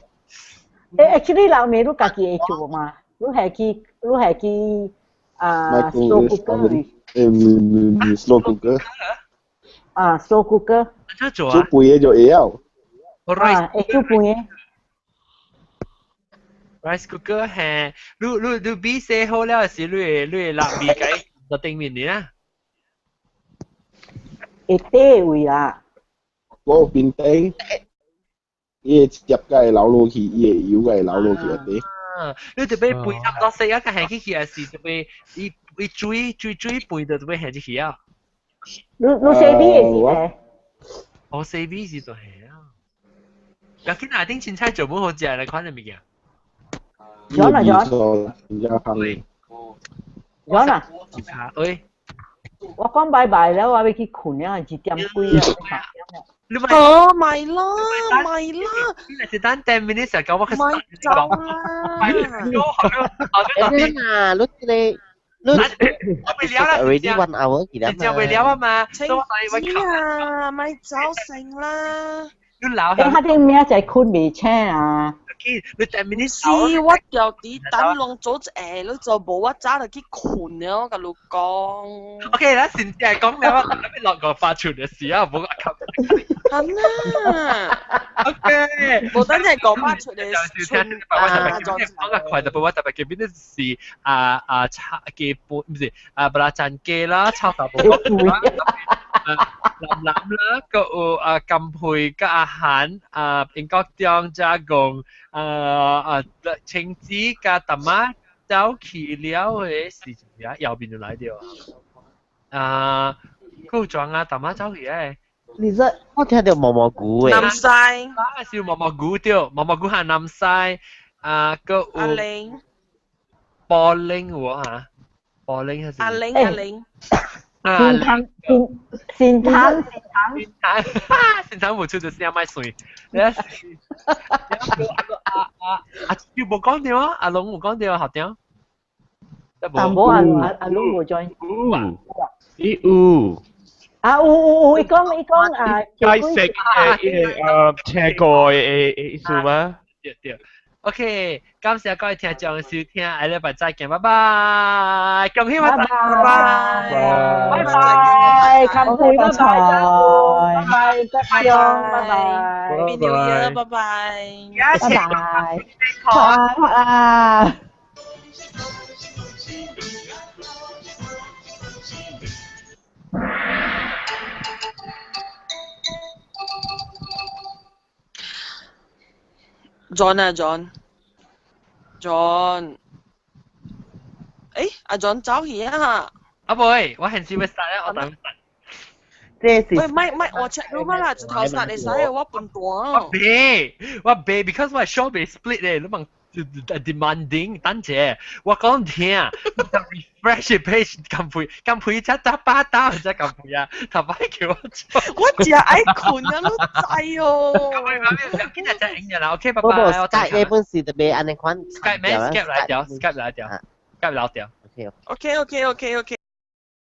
誒，actually 臘味你家己會做嘛？你係去你係去啊 slow cooker。誒，唔唔唔，slow cooker。啊，slow cooker。做煮飯的就會曉。啊，會煮飯的。 rice cooker 係，你你你米洗好了時，你會你會臘味雞就頂面呢啦。會底位啦。我邊底，伊會接個會流落去，伊會油個會流落去底。啊，你特別肥差不多細啊，個下去去也是特別，伊伊水水水肥就特別下入去啊。你你洗米的是咧？我洗米是就係啊。嗱，今日頂凊彩做本好食來款的物件。有啦有。有啦。喂。我講拜拜了，我欲去睏了，一點幾了。哦，咪啦，咪啦！你是等10 minutes 就我咪走啦！啊，你你你我未了啦，already one hour 去啦嘛。真未了啊嘛，清子啊，咪走成啦！你老欸，他頂明仔載睏袂醒啊！你10 minutes 是我調佇等攏做一下，你就無我早就去睏了，我共你講。 OK，咱先正講了，我欲落個發出的事啊，無係啦。 OK，無等陣講發出的春啊，講個快特別我特別記得是啊啊炒雞半，唔是啊布拉讚雞啦，炒豆腐啦，藍藍啦，個有啊金佩加阿韓啊英國中加貢啊啊青子加大媽走去了的時陣，右邊就來掉啊，夠裝啊，大媽走去誒。你這我聽著毛毛菇誒。南西。啊，是毛毛菇對，毛毛菇係南西啊，閣有。阿玲。波玲有嚇，波玲係。阿玲阿玲。善堂善堂善堂善堂善堂無出就先買水。你啊啊啊！佢無講到啊，阿龍無講到，學長。但無阿阿阿龍無 join。有。有。啊有有有，伊講伊講啊，解釋誒誒車過的意思嗎？對對。OK，感謝各位聽眾收聽，下禮拜再見，拜拜，恭喜發財，拜拜，拜拜，乾杯，拜拜，拜拜。拜拜拜。 Happy New Year，拜拜。拜拜。好啊好啊。 John 啊 John，John，誒阿 John 走去啊！阿妹，我現時要殺咧，我等。這是喂，咪咪我 check 到乜啦？一頭殺你使我半段。我俾，我俾，because 我 show 被 split 咧，你問 demanding 等者，我講聽，refresh page 撳配撳配才打巴打，才撳配啊，頭擺叫我做。我真愛困啊，你知哦。咁今日就影咗啦，OK，拜不過拜。我 Skype 呢本是特別按呢款 Skype 咩？Skype 來掉，Skype 來掉，Skype 老掉。 OK OK OK OK OK。